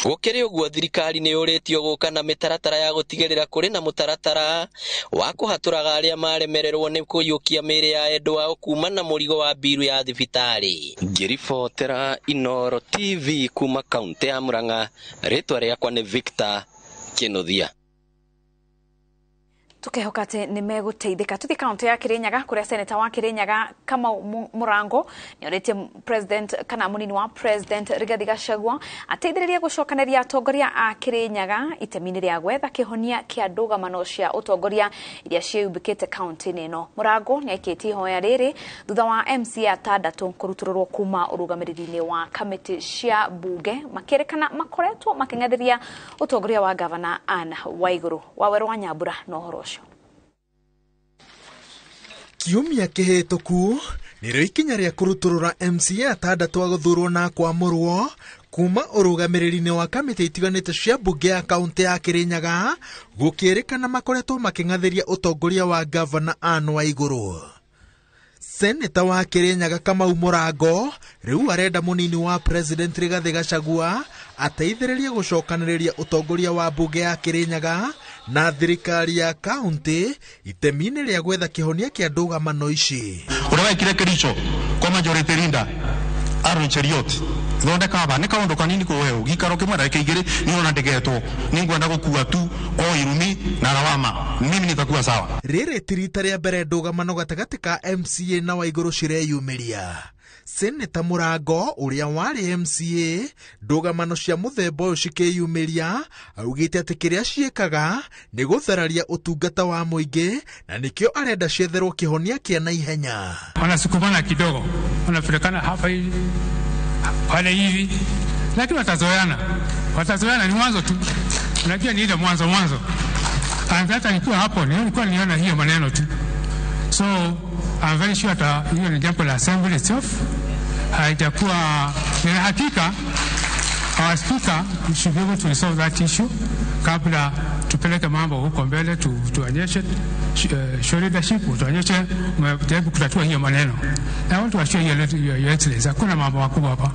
Gũkĩrĩ ũguo thirikari nĩ yũrĩtio gũka na mĩtaratara ya gũtigĩrĩra kũrĩ na mũtaratara wa kũhatũraga arĩa maremererwo nĩ kũiyũkia mĩĩrĩ ya endwa ao kuma na mũrigo wa mbiru ya thibitarĩ. Ngĩribotera Inooro TV kuma kaunti ya Murang'a, rĩtwa rĩakwa nĩ Victor Kĩnuthia. Tukehoka atĩ nĩ megũteithĩka. Tuthiĩ kaunti ya Kirinyaga kũrĩa seneta wa Kirinyaga Kamau Mũrango nĩ orĩtie president kana mũnini wa president Rigathi Gachagua ateithĩrĩrie gũcokanĩria atongoria a Kirinyaga itemi-inĩ rĩa gwetha kĩhonia kĩa ndũgamano cia ũtongoria iria ciĩyumbĩkĩte kaunti-inĩ ĩno. Mũrango nĩ aikĩtie ihoya rĩrĩ thutha wa MCA atandatũ kũrutũrũrwo kuma ũrũgamĩrĩri-inĩ wa kamĩtĩ cia mbunge makĩrĩkana makoretwo makĩng'etheria ũtongoria wa gavana Anne Waiguru. Wawerũ wa Nyambura na ũhoro ũcio. Kiumia kĩhĩtũku nĩrĩo ikinya rĩa kũrutũrũra MCA atandatũ a gũthurwo na kwamũrwo kuma ũrũgamĩrĩri-inĩ wa kamĩtĩ itiganĩte cia mbunge ya kaunti ya Kirinyaga gũkĩrĩkana makoretwo makĩng'athĩria ũtongoria wa gavana Anne Waiguru. Seneta wa Kirinyaga Kamau Mũrango rĩu arenda mũnini wa president Rigathi Gachagua ateithĩrĩrie gũcokanĩrĩria ũtongoria wa mbunge ya Kirinyaga na thirikari ya kaunti itemi-inĩ rĩa gwetha kĩhonia kĩa ndũgamano ici. Ũrĩa wekire Kericho kwa majority leader Aaron Cheriot thondeka aba nĩ kaũndũ kanini kũheo gĩikaro kĩmwe ndagĩka igĩrĩ nĩ ona ndĩgetwo nĩ ngwenda gũkua tu o irumi na lawama mimi nitakuwa sawa. Rĩrĩ ti rita rĩa mbere ndũgamano gatagatĩ ka MCA na Waiguru cireyumĩria. Seneta Mũrango ũrĩa warĩ MCA ndũgamano cia mũthemba ũyũ cikĩyumĩria augĩte atĩ kĩrĩa ciĩkaga nĩ gũthararia ũtungata wa mũingĩ na nĩkĩo arenda cietherwo kĩhonia kĩa naihenya. Wanasukumana kidogo, wanapelekana hapa hivi pale hivi, lakini watazoeana, watazoeana, ni mwanzo tu. Unajua ni ile mwanzo mwanzo, hata nikiwa hapo nilikuwa niona hiyo maneno tu, so I'm very sure hata hiyo ni jambo la assembly itself haitakuwa. Nina hakika our speaker should be able to resolve that issue kabla tupeleke mambo huko mbele, tuonyeshe show leadership, tuonyeshe jaribu kutatua hiyo maneno. I want to assure you, your excellency, hakuna mambo makubwa hapa.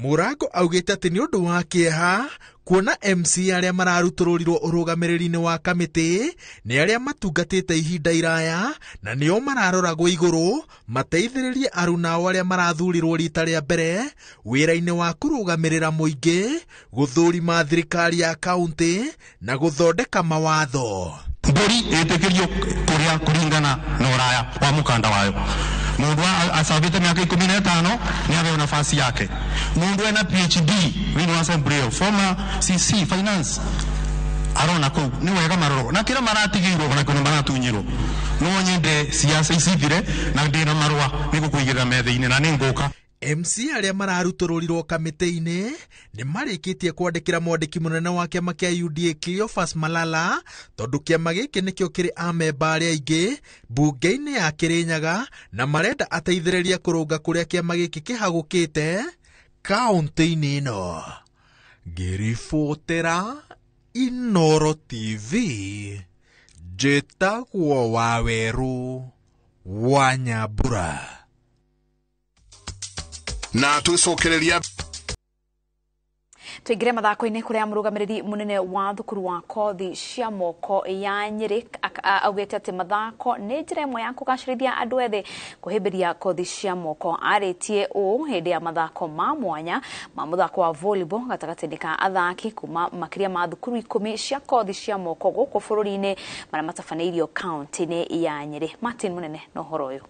Mũrango augĩte atĩ nĩ ũndũ wa kĩeha kuona MC arĩa mararutũrũrirwo ũrũgamĩrĩri-inĩ wa kamĩtĩ nĩ arĩa matungatĩte ihinda iraya na nĩo mararoragwo igũrũ mateithĩrĩrie arunao arĩa marathurirwo rita rĩa mbere wĩra-inĩ wa kũrũgamĩrĩra mũingĩ, gũthũrima thirikari ya kaunti na gũthondeka mawatho. Mbũri ĩtĩkĩrio kũrĩa kũringana na ũraya wa mũkanda wayo. Mundu acabite miaka 15 ni aheo nafasi yake. Mundu ena PhD wini wa assembly former CC finance arona kuu ni wega maroro na kira maratigirwo na kuna maratunyirwo no nyende siasa icithire na ndina marua ni gukuigirira metha-ini na ninguka. MC arĩa mararutũrũrirwo kamĩtĩ-inĩ nĩ marĩkĩtie kwandĩkĩra mwandĩki mũnene wa kĩama kĩa UDA Cleophas Malala tondũ kĩama gĩkĩ nĩkĩo kĩrĩ amemba arĩa aingĩ mbunge-inĩ ya Kĩrĩnyaga na marenda ateithĩrĩrie kũrũnga kũrĩa kĩama gĩkĩ kĩhagũkĩte kaũntĩ-inĩ ĩno. Ngĩribotera Inooro TV, njĩtagwo Wawerũ wa Nyambura. Na tucokereria tuingire mathako-inĩ kũrĩa mũrũgamĩrĩri mũnene wa thukuru wa kothi cia moko ya Nyĩrĩ augĩte atĩ mathako nĩ njĩra ĩmwe ya kũgacĩrithia andũ ethĩ kũhĩmbĩria kothi cia moko. Arĩtie ũũ hĩndĩ ya mathako ma mwanya ma mũthako wa volleyball gatagatĩ-inĩ ka athaki kuma makĩria ma thukuru 10 cia kothi cia moko gũkũ bũrũri-inĩ marĩa matabanĩirio kaunti-inĩ ya Nyĩrĩ. Martin Munene na ũhoro ũyũ.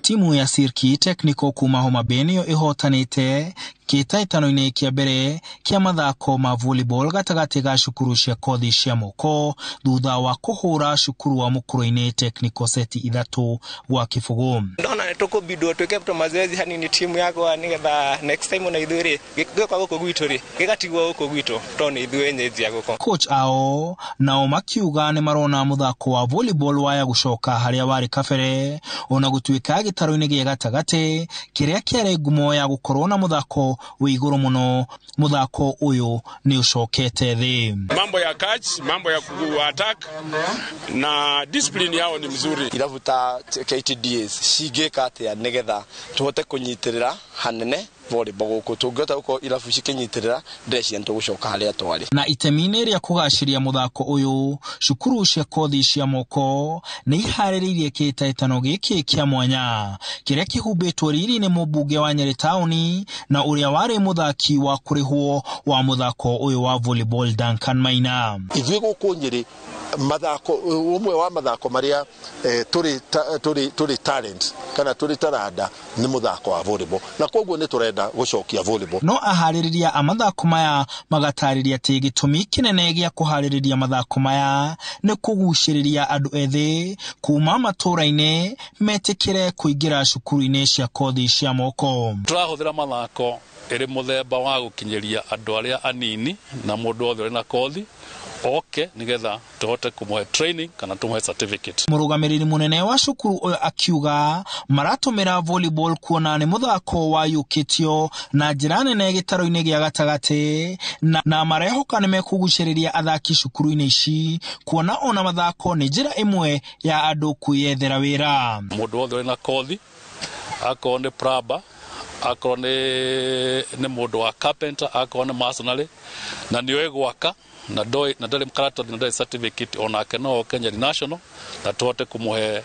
Timu ya Sirki Technical kuma Homa Bay nĩyo ĩhotanĩte kĩhĩtahĩtano-inĩ kĩa mbere kĩa mathako ma volleyball gatagatĩ ga cukuru cia kothi cia moko thutha wa kũhũra cukuru wa Mũkũrũ-inĩ Technical seti 3-0. Ndona nĩ tũkũbidwo twĩke tũ mazoezi hanini timu yakwa nĩgetha next time ona ithuĩ rĩ gĩũka gũkũ gwitũ rĩ gĩgatigwo gũkũ gwitũ tondũ nĩ ithuĩ enyeji a gũkũ. Coach ao nao makiuga nĩ marona mũthako wa volleyball waya gũcoka harĩa warĩ kabere ona gũtuĩka gĩtarũ-inĩ gĩa gatagatĩ kĩrĩa kĩarĩ ngumo ya gũkorwo na mũthako wĩ igũrũ mũno, mũthako ũyũ nĩ ũcokete thĩ. Mambo ya catch, mambo ya ku-attack na discipline yao ni mzuri. Irabu ta KTDAs cingĩka atĩa nĩgetha tũhote kũnyitĩrĩra hanene volleyball gũkũ tũngĩhota gũkorwo irabu cikĩnyitĩrĩra ndĩreciria nĩtũgũcoka harĩa twarĩ. Na itemi-inĩ rĩa kũgacĩria mũthako ũyũ, cukuru cia kothi cia moko nĩ iharĩrĩirie kĩhĩtahĩtano gĩkĩ kĩa mwanya kĩrĩa kĩhumbĩtwo riri nĩ mũmbunge wa Nyĩrĩ taũni na ũrĩa warĩ mũthaki wa kũrĩhwo wa mũthako ũyũ wa volleyball Duncan Maina. Ithuĩ gũkũ Nyĩrĩ mathako ũmwe wa mathako marĩa tũrĩ talent kana tũrĩ taranda nĩ mũthako wa volleyball na koguo nĩ tũrenda gũcokia volleyball. No aharĩrĩria a mathako maya magatarĩria atĩ gĩtũmi kĩnene gĩa kũharĩrĩria mathako maya nĩ kũgucĩrĩria andũ ethĩ kuma matũũra-inĩ metĩkĩre kũingĩra cukuru-inĩ cia kothi cia moko. Tũrahũthĩra mathako ĩrĩ mũthemba wa gũkinyĩria andũ arĩa anini na mũndũ wothe ũrĩ na kothi oke nigetha tuhote kumuhe training kana tumuhe certificate. Mũrũgamĩrĩri mũnene wa cukuru ũyũ akiuga maratũmĩra volleyball kuona nĩ mũthako wayũkĩtio na njĩra nene gĩtarũ-inĩ gĩa gatagatĩ na marehoka nĩ mekũgucĩrĩria athaki cukuru-inĩ ici kuona ona mathako nĩ njĩra ĩmwe ya andũ kwĩyethera wĩra. Mũndũ wothe ũrĩ na kothi akorwo nĩ plumber, akorwo nĩ mũndũ wa carpenter, akorwo nĩ masonry na nĩoĩ gwaka na ndoi na ndarĩ karatathi na ndarĩ certificate onake no oke Nyeri National na tuhote kumuhe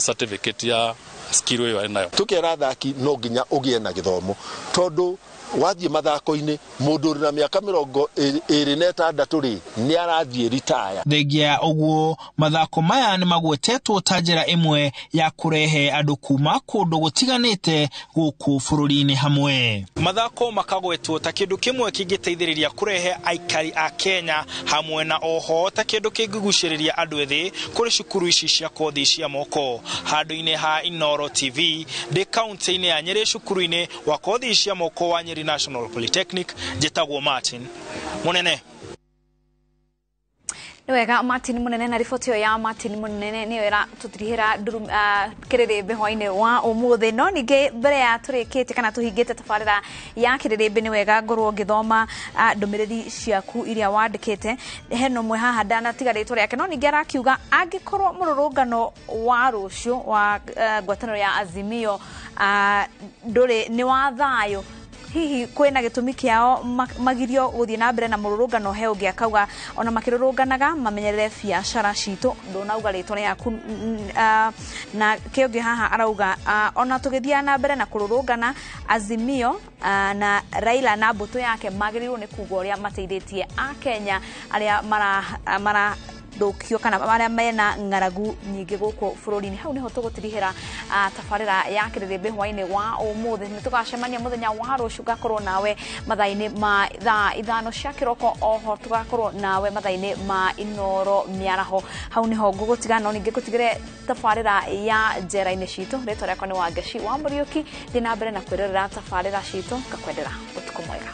certificate ya skill ĩyo arĩ nayo. Tukera athaki no nginya ũgĩe na gĩthomo tondũ wathiĩ mathako-inĩ mũndũ ũrĩ na mĩaka 26 rĩ nĩ arathiĩ ritaya. Thengia ũguo mathako maya nĩ magwetetwo ta njĩra ĩmwe ya kũrehe andũ kuma kũndũ gũtiganĩte gũkũ bũrũri-inĩ hamwe. Mathako makagwetwo ta kĩndũ kĩmwe kĩngĩteithĩrĩria kũrehe aikari a Kenya hamwe na oho ta kĩndũ kĩngĩgucĩrĩria andũ ethĩ kũrĩ cukuru ici cia kothi cia moko. Handũ-inĩ ha Inooro Inooro TV ndĩ kaunti-inĩ ya Nyĩrĩ cukuru-inĩ wa kothi cia moko wa Nyeri National Polytechnic. Njĩtagwo Martin Munene. Nĩ wega Martin Munene, na riboti ĩyo ya Martin Munene nĩyo ĩratũtirihĩra kĩrĩrĩmbĩ hwainĩ wa ũmũthĩ. No ningĩ mbere ya tũrĩkĩtie kana tũhingĩte tabarĩra ya kĩrĩrĩmbĩ, nĩ wega ngorwo ngĩthoma ndũmĩrĩri ciaku iria wandĩkĩte. Hena ũmwe haha ndanatiga rĩtwa rĩake, no ningĩ arakiuga angĩkorwo mũrũrũngano wa rũciũ wa ngwatanĩro ya Azimio ndũrĩ nĩ wa thayũ, hihi kwĩna gĩtũmi kĩao magirio gũthiĩ na mbere na mũrũrũngano? He ũngĩ akauga ona makĩrũrũnganaga mamenyerere biacara citũ, ndũnauga rĩtwa rĩaku. Na kĩũngĩ haha arauga ona tũgĩthiaga na mbere na kũrũrũngana, Azimio na Raila na mbũtũ yake magĩrĩirwo nĩ kuga ũrĩa mateithĩtie Akenya arĩa mara thũkio kana arĩa mena ng'aragu nyingĩ gũkũ bũrũri-inĩ. Hau nĩho tũgũtirihĩra tabarĩra ya kĩrĩrĩmbĩ hwainĩ wa ũmũthĩ. Nĩ tũgacemania mũthenya wa rũciũ, ngakorwo nawe mathaa-inĩ ma thaa 5 cia kĩroko, oho tũgakorwo nawe mathaa-inĩ ma Inooro mĩaraho. Hau nĩho ngũgũtiga, no ningĩ ngũtigĩre tabarĩra ya njera-inĩ citũ. Rĩtwa rĩakwa nĩ Wangeci wa Mũriũki, thiĩ na mbere na kwĩrorera tabarĩra citũ, ngakwendera ũtukũ mwega.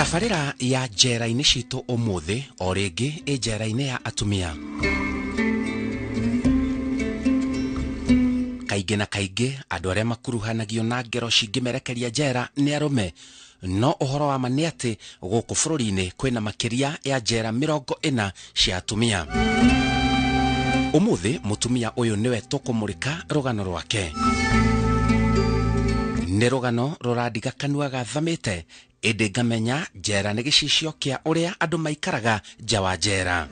Tabarĩra ya njera-inĩ citũ ũmũthĩ o rĩngĩ ĩ njera-inĩ ya atumia. Kaingĩ na kaingĩ andũ arĩa makuruhanagio na ngero cingĩmerekeria njera nĩ arũme, no ũhoro wa ma nĩ atĩ gũkũ bũrũri-inĩ kwĩna makĩria ya njera 40 cia atumia. Ũmũthĩ mũtumia ũyũ nĩwe tũkũmũrĩka rũgano rwake. Nĩ rũgano rũrandiga kanua gathamĩte, ĩndĩ ngamenya njera nĩ gĩcicio kĩa ũrĩa andũ maikaraga nja wa njera.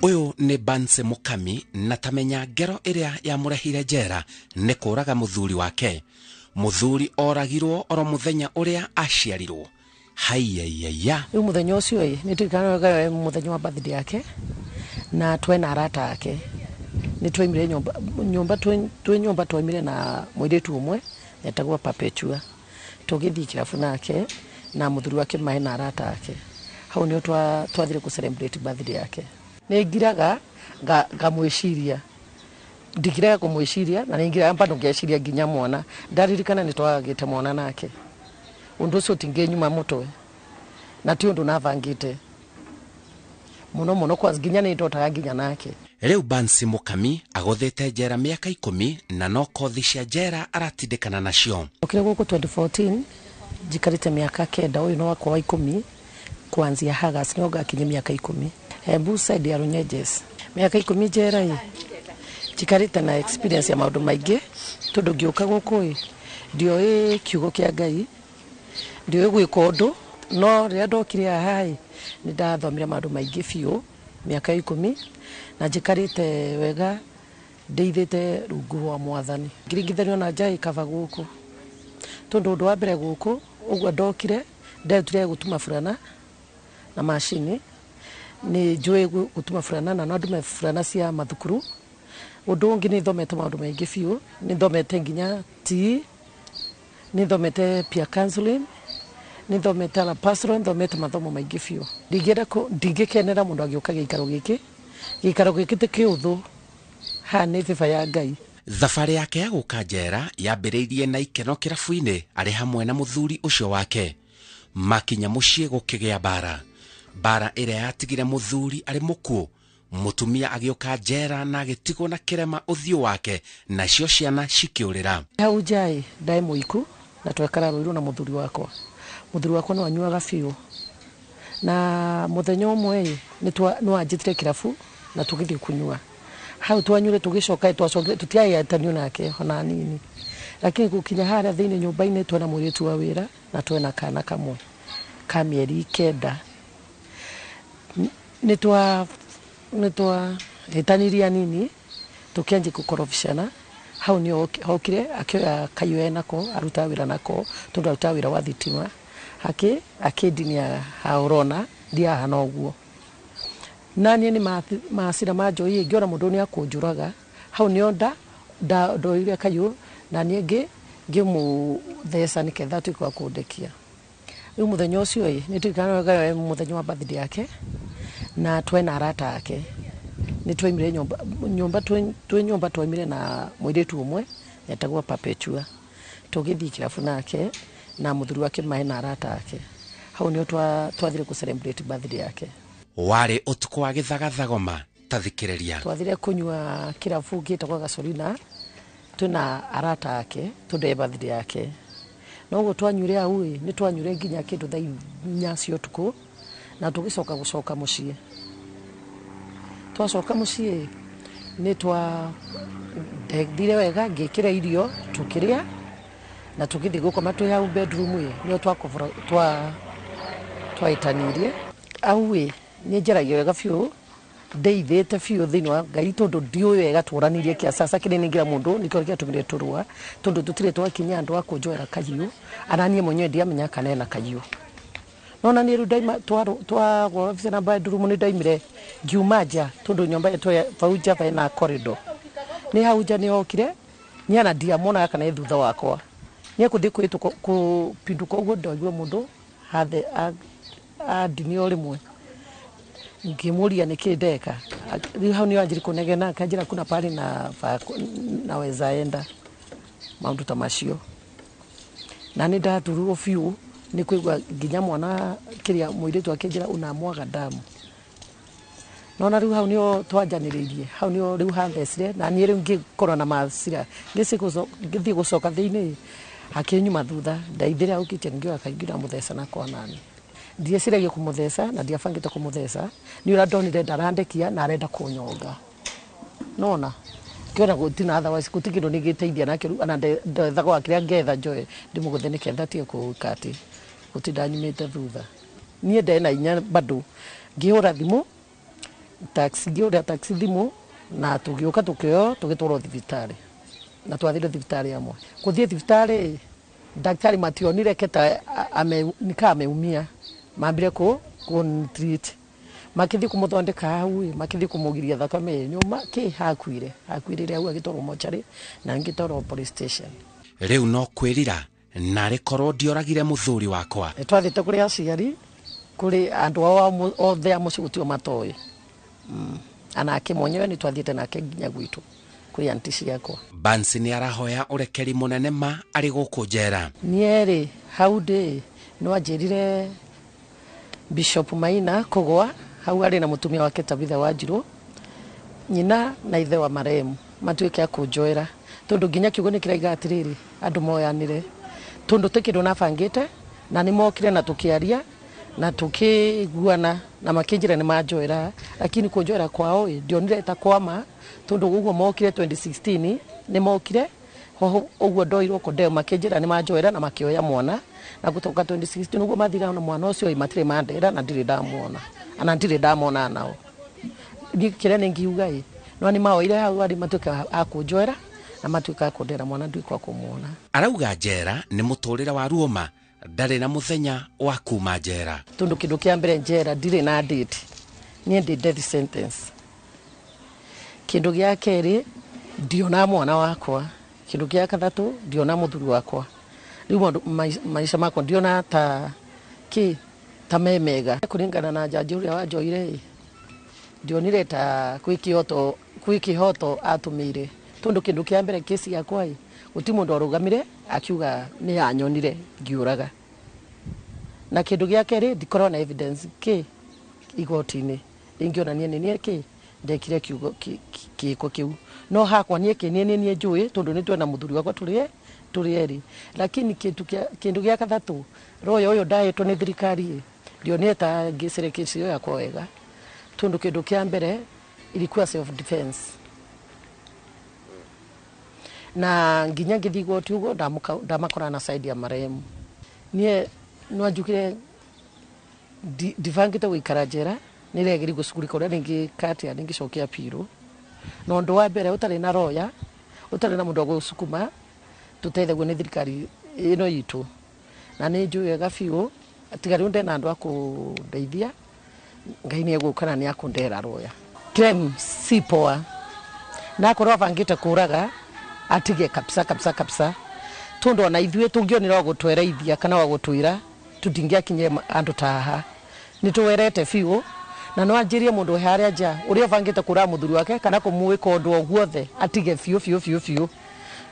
Ũyũ nĩ Banse Mukami, na tamenya ngero ĩrĩa yamũrehire njera nĩ kũraga mũthuri wake. Mũthuri oragirwo oro mũthenya ũrĩa aciarirwo. Haiyaiya. Rĩu mũthenya ũcio ĩ nĩ tuikanaga mũthenya wa birthday yake, na twena arata ake. Nĩ twaimire nyũmba twĩ nyũmba twaimire na mũirĩtu ũmwe etagwo Perpetua. Tũgĩthiĩ kĩrabu nake na mũthuri wake maĩ na arata ake. Hau nĩho twathire kũ celebrate birthday yake. Nĩ ngiraga ngamwĩciria, ndingiraga kũmwĩciria, na nĩ ngiraga bado ngeciria nginya mwana. Ndaririkana nĩ twagĩte mwana nake. Ũndũ ũcio ũtingĩnyuma mũtwe, na ti ũndũ nabangĩte mũno mũno, kwa nginya nĩ ndotaga nginya nake. Rĩu Bansi Mukami agũthĩte njera mĩaka 10 na no kothi cia njera aratindĩkana nacio. Okire gũkũ 2014 njikarĩte mĩaka 9, ũyũ no wakwa wa 10 kuanzia August nĩho ngakinyia mĩaka 10. Embu side ya Runyenjes. Mĩaka 10 njera ĩ njikarĩte na experience ya maũndũ maingĩ, tondũ ngĩũka gũkũ ĩ ndioĩ kiugo kĩa Ngai, ndioĩ gwĩka ũndũ, no rĩrĩa ndokire haha ĩ nĩ ndathomire maũndũ maingĩ biũ mĩaka 10, na njikarĩte wega ndeithĩte rungu rwa mwathani. Ngĩringithanio na nja ĩkaba gũkũ, tondũ ũndũ wa mbere gũkũ ũguo ndokire nderutire gũtuma burana na macini, nĩ njũĩ gũtuma burana na no ndume burana cia mathukuru. Ũndũ ũngĩ nĩ thomete maũndũ maingĩ biũ, nĩ thomete nginya tea, nĩ thomete peer counseling, nĩ thomete ala pastoral, nĩ thomete mathomo maingĩ biũ. Ndingĩenda ndingĩkenera mũndũ agĩũka gĩikaro gĩkĩ, gĩikaro gĩkĩ ti kĩũthũ, haha nĩ bĩba ya Ngai. Thabarĩ yake ya gũka njera yambĩrĩirie na ikeno kĩrabu-inĩ arĩ hamwe na mũthuri ũcio wake. Makinya mũciĩ gũkĩgĩa mbara, mbara ĩrĩa yatigire mũthuri arĩ mũkuũ. Mũtumia agĩũka njera na agĩtigwo na kĩrema ũthiũ wake, nacio ciana cikĩũrĩra. Hau nja ĩ ndaĩ mũiku na twekara rũirũ na mũthuri wakwa. Mũthuri wakwa no anyuaga biũ, na mũthenya ũmwe ĩ nĩ wanjĩtire kĩrabu na tũgĩthiĩ kũnyua. Hau twanyuire tũgĩcoka twacokire tũtiaĩtanio nake ona nini, lakini gũkinya harĩa thĩinĩ nyũmba-inĩ twena mũirĩtu wa wĩra na twena kana kamwe ka mĩeri 9. Nĩ twahĩtanirie nini tũkĩanjia gũkorobicana. Hau nĩ hokire akĩoya kaiyo nako arutaga wĩra nako, tondũ arutaga wĩra wa thitima, akĩndinia haha ũrona ndihaha noguo. Na niĩ nĩ macira ma njohi ngĩona mũndũ nĩ akũnjũraga hau nĩo ndoire kayũ na niĩ ngĩmũtheca nĩketha atuĩke wa kũndekia. Rĩu mũthenya ũcio ĩ nĩ tuikanaga mũthenya wa birthday yake na twena arata ake nĩ twaimire nyũmba twĩ nyũmba twaimire na mũirĩtu ũmwe etagwo Perpetua tũgĩthiĩ kĩrabu nake na mũthuri wake maĩ na arata ake hau nĩo twathire kũ celebrate birthday yake. Warĩ ũtukũ wa gĩthagathagoma tathikĩrĩria. Twathire kũnyua kĩrabu gĩtagwo Gasolina twĩna arata ake tũndĩ birthday yake. Na ũguo twanyuire hau ĩ nĩ twanyuire nginya kĩndũ thaa 4 cia ũtukũ na tũgĩcoka gũcoka mũciĩ. Twacoka mũciĩ nĩ twandethire wega ngĩkĩra irio tũkĩrĩa na tũgĩthiĩ gũkoma twĩ hau bedroom ĩ nĩo twaĩtanirie. Hau ĩ nĩ njaragia wega biũ ndeithĩte biũ thĩinĩ wa Ngai tondũ ndiũĩ wega tũranirie kĩa sasa kĩrĩa nĩngira mũndũ nĩkĩo gĩatũmire tũrũa tondũ tũtirĩ twakinya andũ a kũnjoera kayũ ana niĩ mwenyewe ndiamenya kana ena kayũ. No na niĩ rĩu ndaima twagwa obici na bedroom nĩ ndaimire ngiuma nja tondũ nyũmba ĩyo bau nja hena corridor. Nĩ hau nja nĩ okire niĩ ona ndiamuonaga kana e thutha wakwa. Nĩ ekũthiĩ kũpinduka ũguo ndaigua mũndũ hathe andinio rĩmwe. Ngĩmũria nĩkĩ ndeka. Rĩu hau nĩyo anjĩrire kũnegena akanjĩra kuna pale na naweza enda maũndũ ta macio. Na nĩ ndaturirwo biũ nĩ kũigua nginya mwana kĩrĩa mũirĩtu akĩnjĩra unamwaga damu. Nona rĩu hau nĩho twanjanĩrĩirie hau nĩho rĩu hathecire na niĩ rĩu ngĩkorwo na macira ngĩthiĩ gũcoka thĩinĩ akĩnyuma thutha ndaithire hau kitchen ngĩoya kaingĩ ndamũtheca na kwa nani. Ndieciragia kũmũtheca na ndiabangĩte kũmũtheca nĩ ũrĩa ndonire ndarandekia na arenda kũnyonga. Nona ngĩona gũtirĩ otherwise gũtirĩ kĩndũ nĩngĩteithia nake rĩu ana ndethaga wa kĩrĩa ngetha njoe ndĩmũgũthe nĩketha atige kũĩka atĩ gũtinda nyumĩte thutha. Niĩ ndena hinya bado ngĩhũra thimũ taxi ngĩhũra taxi thimũ na tũgĩũka tũkĩoywo tũgĩtwarwo thibitarĩ na twathire thibitarĩ hamwe. Kũthiĩ thibitarĩ daktari mationire keta nikaa ameumia mambire kũ treat makĩthiĩ kũmũthondeka hau ĩ makĩthiĩ kũmũgiria thakame nyũma kĩ hakuire hakuirĩre hau agĩtwarwo mocarĩ na ngĩtwarwo police station. Rĩu no kwĩrira narĩ korwo ndioragire mũthuri wakwa. Nĩ twathiĩte kũrĩ aciari kũrĩ andũ ao othe a mũciĩ gũtirĩ matoĩ. Anake mwenyewe nĩ twathiĩte nake nginya gwitũ kũrĩ anti ciakwa. Bansi nĩ arahoya ũrekeri mũnene ma arĩ gũkũ njera. Niĩ rĩ hau ndĩ no anjĩrire Bishop Maina kũgwa hau arĩ na mũtumia wake Tabitha Wanjirũ nyina na ithe wa marehemu matuĩke a kũnjoera tondũ nginya kiugo nĩ kĩraiga atĩrĩrĩ andũ moyanĩre tondũ ti kĩndũ nabangĩte na nĩ mokire na tũkĩaria na tũkĩiguana na makĩnjĩra nĩ manjoera lakini kũnjoera kwao ĩ ndionire ta kwama tondũ ũguo mokire 2016 nĩ mokire hoho ũguo ndoirwo kondeo makĩnjĩra nĩ manjoera na makĩoya mwana na gũtoka 2016 ũguo mathira na mwana ũcio matirĩ mandera na ndirĩ ndamuona ana ndirĩ ndamona nao. Niĩ kĩrĩa nĩ ngiuga ĩ no nĩ maoire hau arĩ matuĩka a kũnjoera na matuĩka a kũndera mwana nduĩka wa kũmuona. Arauga njera nĩ mũtũrĩre wa ruoma ndarĩ na mũthenya wa kuma njera. Tondũ kĩndũ kĩa mbere njera ndirĩ na date niĩ ndĩ death sentence. Kĩndũ gĩa kerĩ ndiona mwana wakwa. Kĩndũ gĩa gatatũ ndiona mũthuri wakwa. Rĩu maũndũ maica makwa ndiona ta kĩ ta me mega. Kũringana na njanji ũrĩa wanjoire ĩ ndionire ta kwĩ kĩhoto atũmĩire tondũ kĩndũ kĩa mbere kesi yakwa ĩ gũtirĩ mũndũ arũgamire akiuga nĩ anyonire ngiũraga. Na kĩndũ gĩa kerĩ ndikorwo na evidence kĩ igoti-inĩ ingĩonania nĩ niĩ kĩ ndekire kiugo kĩko kĩu no hakwa niĩ kĩ niĩ niĩ njũĩ tondũ nĩ twena mũthuri wakwa tũrĩ erĩ. Lakini kĩndũ gĩa gatatũ royo ũyũ ndahetwo nĩ thirikari ĩ ndionire ta ngĩcere kesi ĩyo yakwa wega tondũ kĩndũ kĩa mbere ilikuwa self defense na nginya ngĩthiĩ igoti ũguo ndamakora na side ya marehemu. Niĩ no njugire ndibangĩte gũikara njera nĩ regeri gũcugurika ũrĩa ningĩka atĩa ningĩcokia appeal na ũndũ wa mbere ũtarĩ na roya ũtarĩ na mũndũ wa gũcukuma tũteithagio nĩ thirikari ĩno itũ na nĩ njũĩ wega biũ tiga rĩu ndena andũ a kũndeithia Ngai nĩ egũka na nĩ akũndera rũya. Crime si poa, na akorwo abangĩte kũraga atige kabisa kabisa kabisa, tondu ona ithuĩ tũngĩonire wa gũtwereithia kana wa gũtwĩra, tũtingĩakinyire andũ ta haha. Nĩ tũwerete biũ, na no anjĩrie mũndũ wĩ harĩa nja ũrĩa ũbangĩte kũraga mũthuri wake kana kũmwĩka ũndũ o guothe, atige biũ biũ biũ biũ,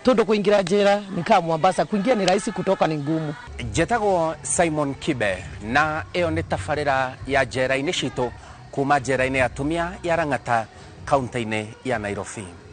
tondu kũingĩra njĩra ni kama Mombasa, kuingia ni rahisi, kutoka ni ngumu. Njetagwo Simon Kibe, na ĩyo nĩ tabarĩra ya njera-inĩ citũ kuma njera-inĩ ya atumia ya Lang'ata, kaunti-inĩ ya Nairobi.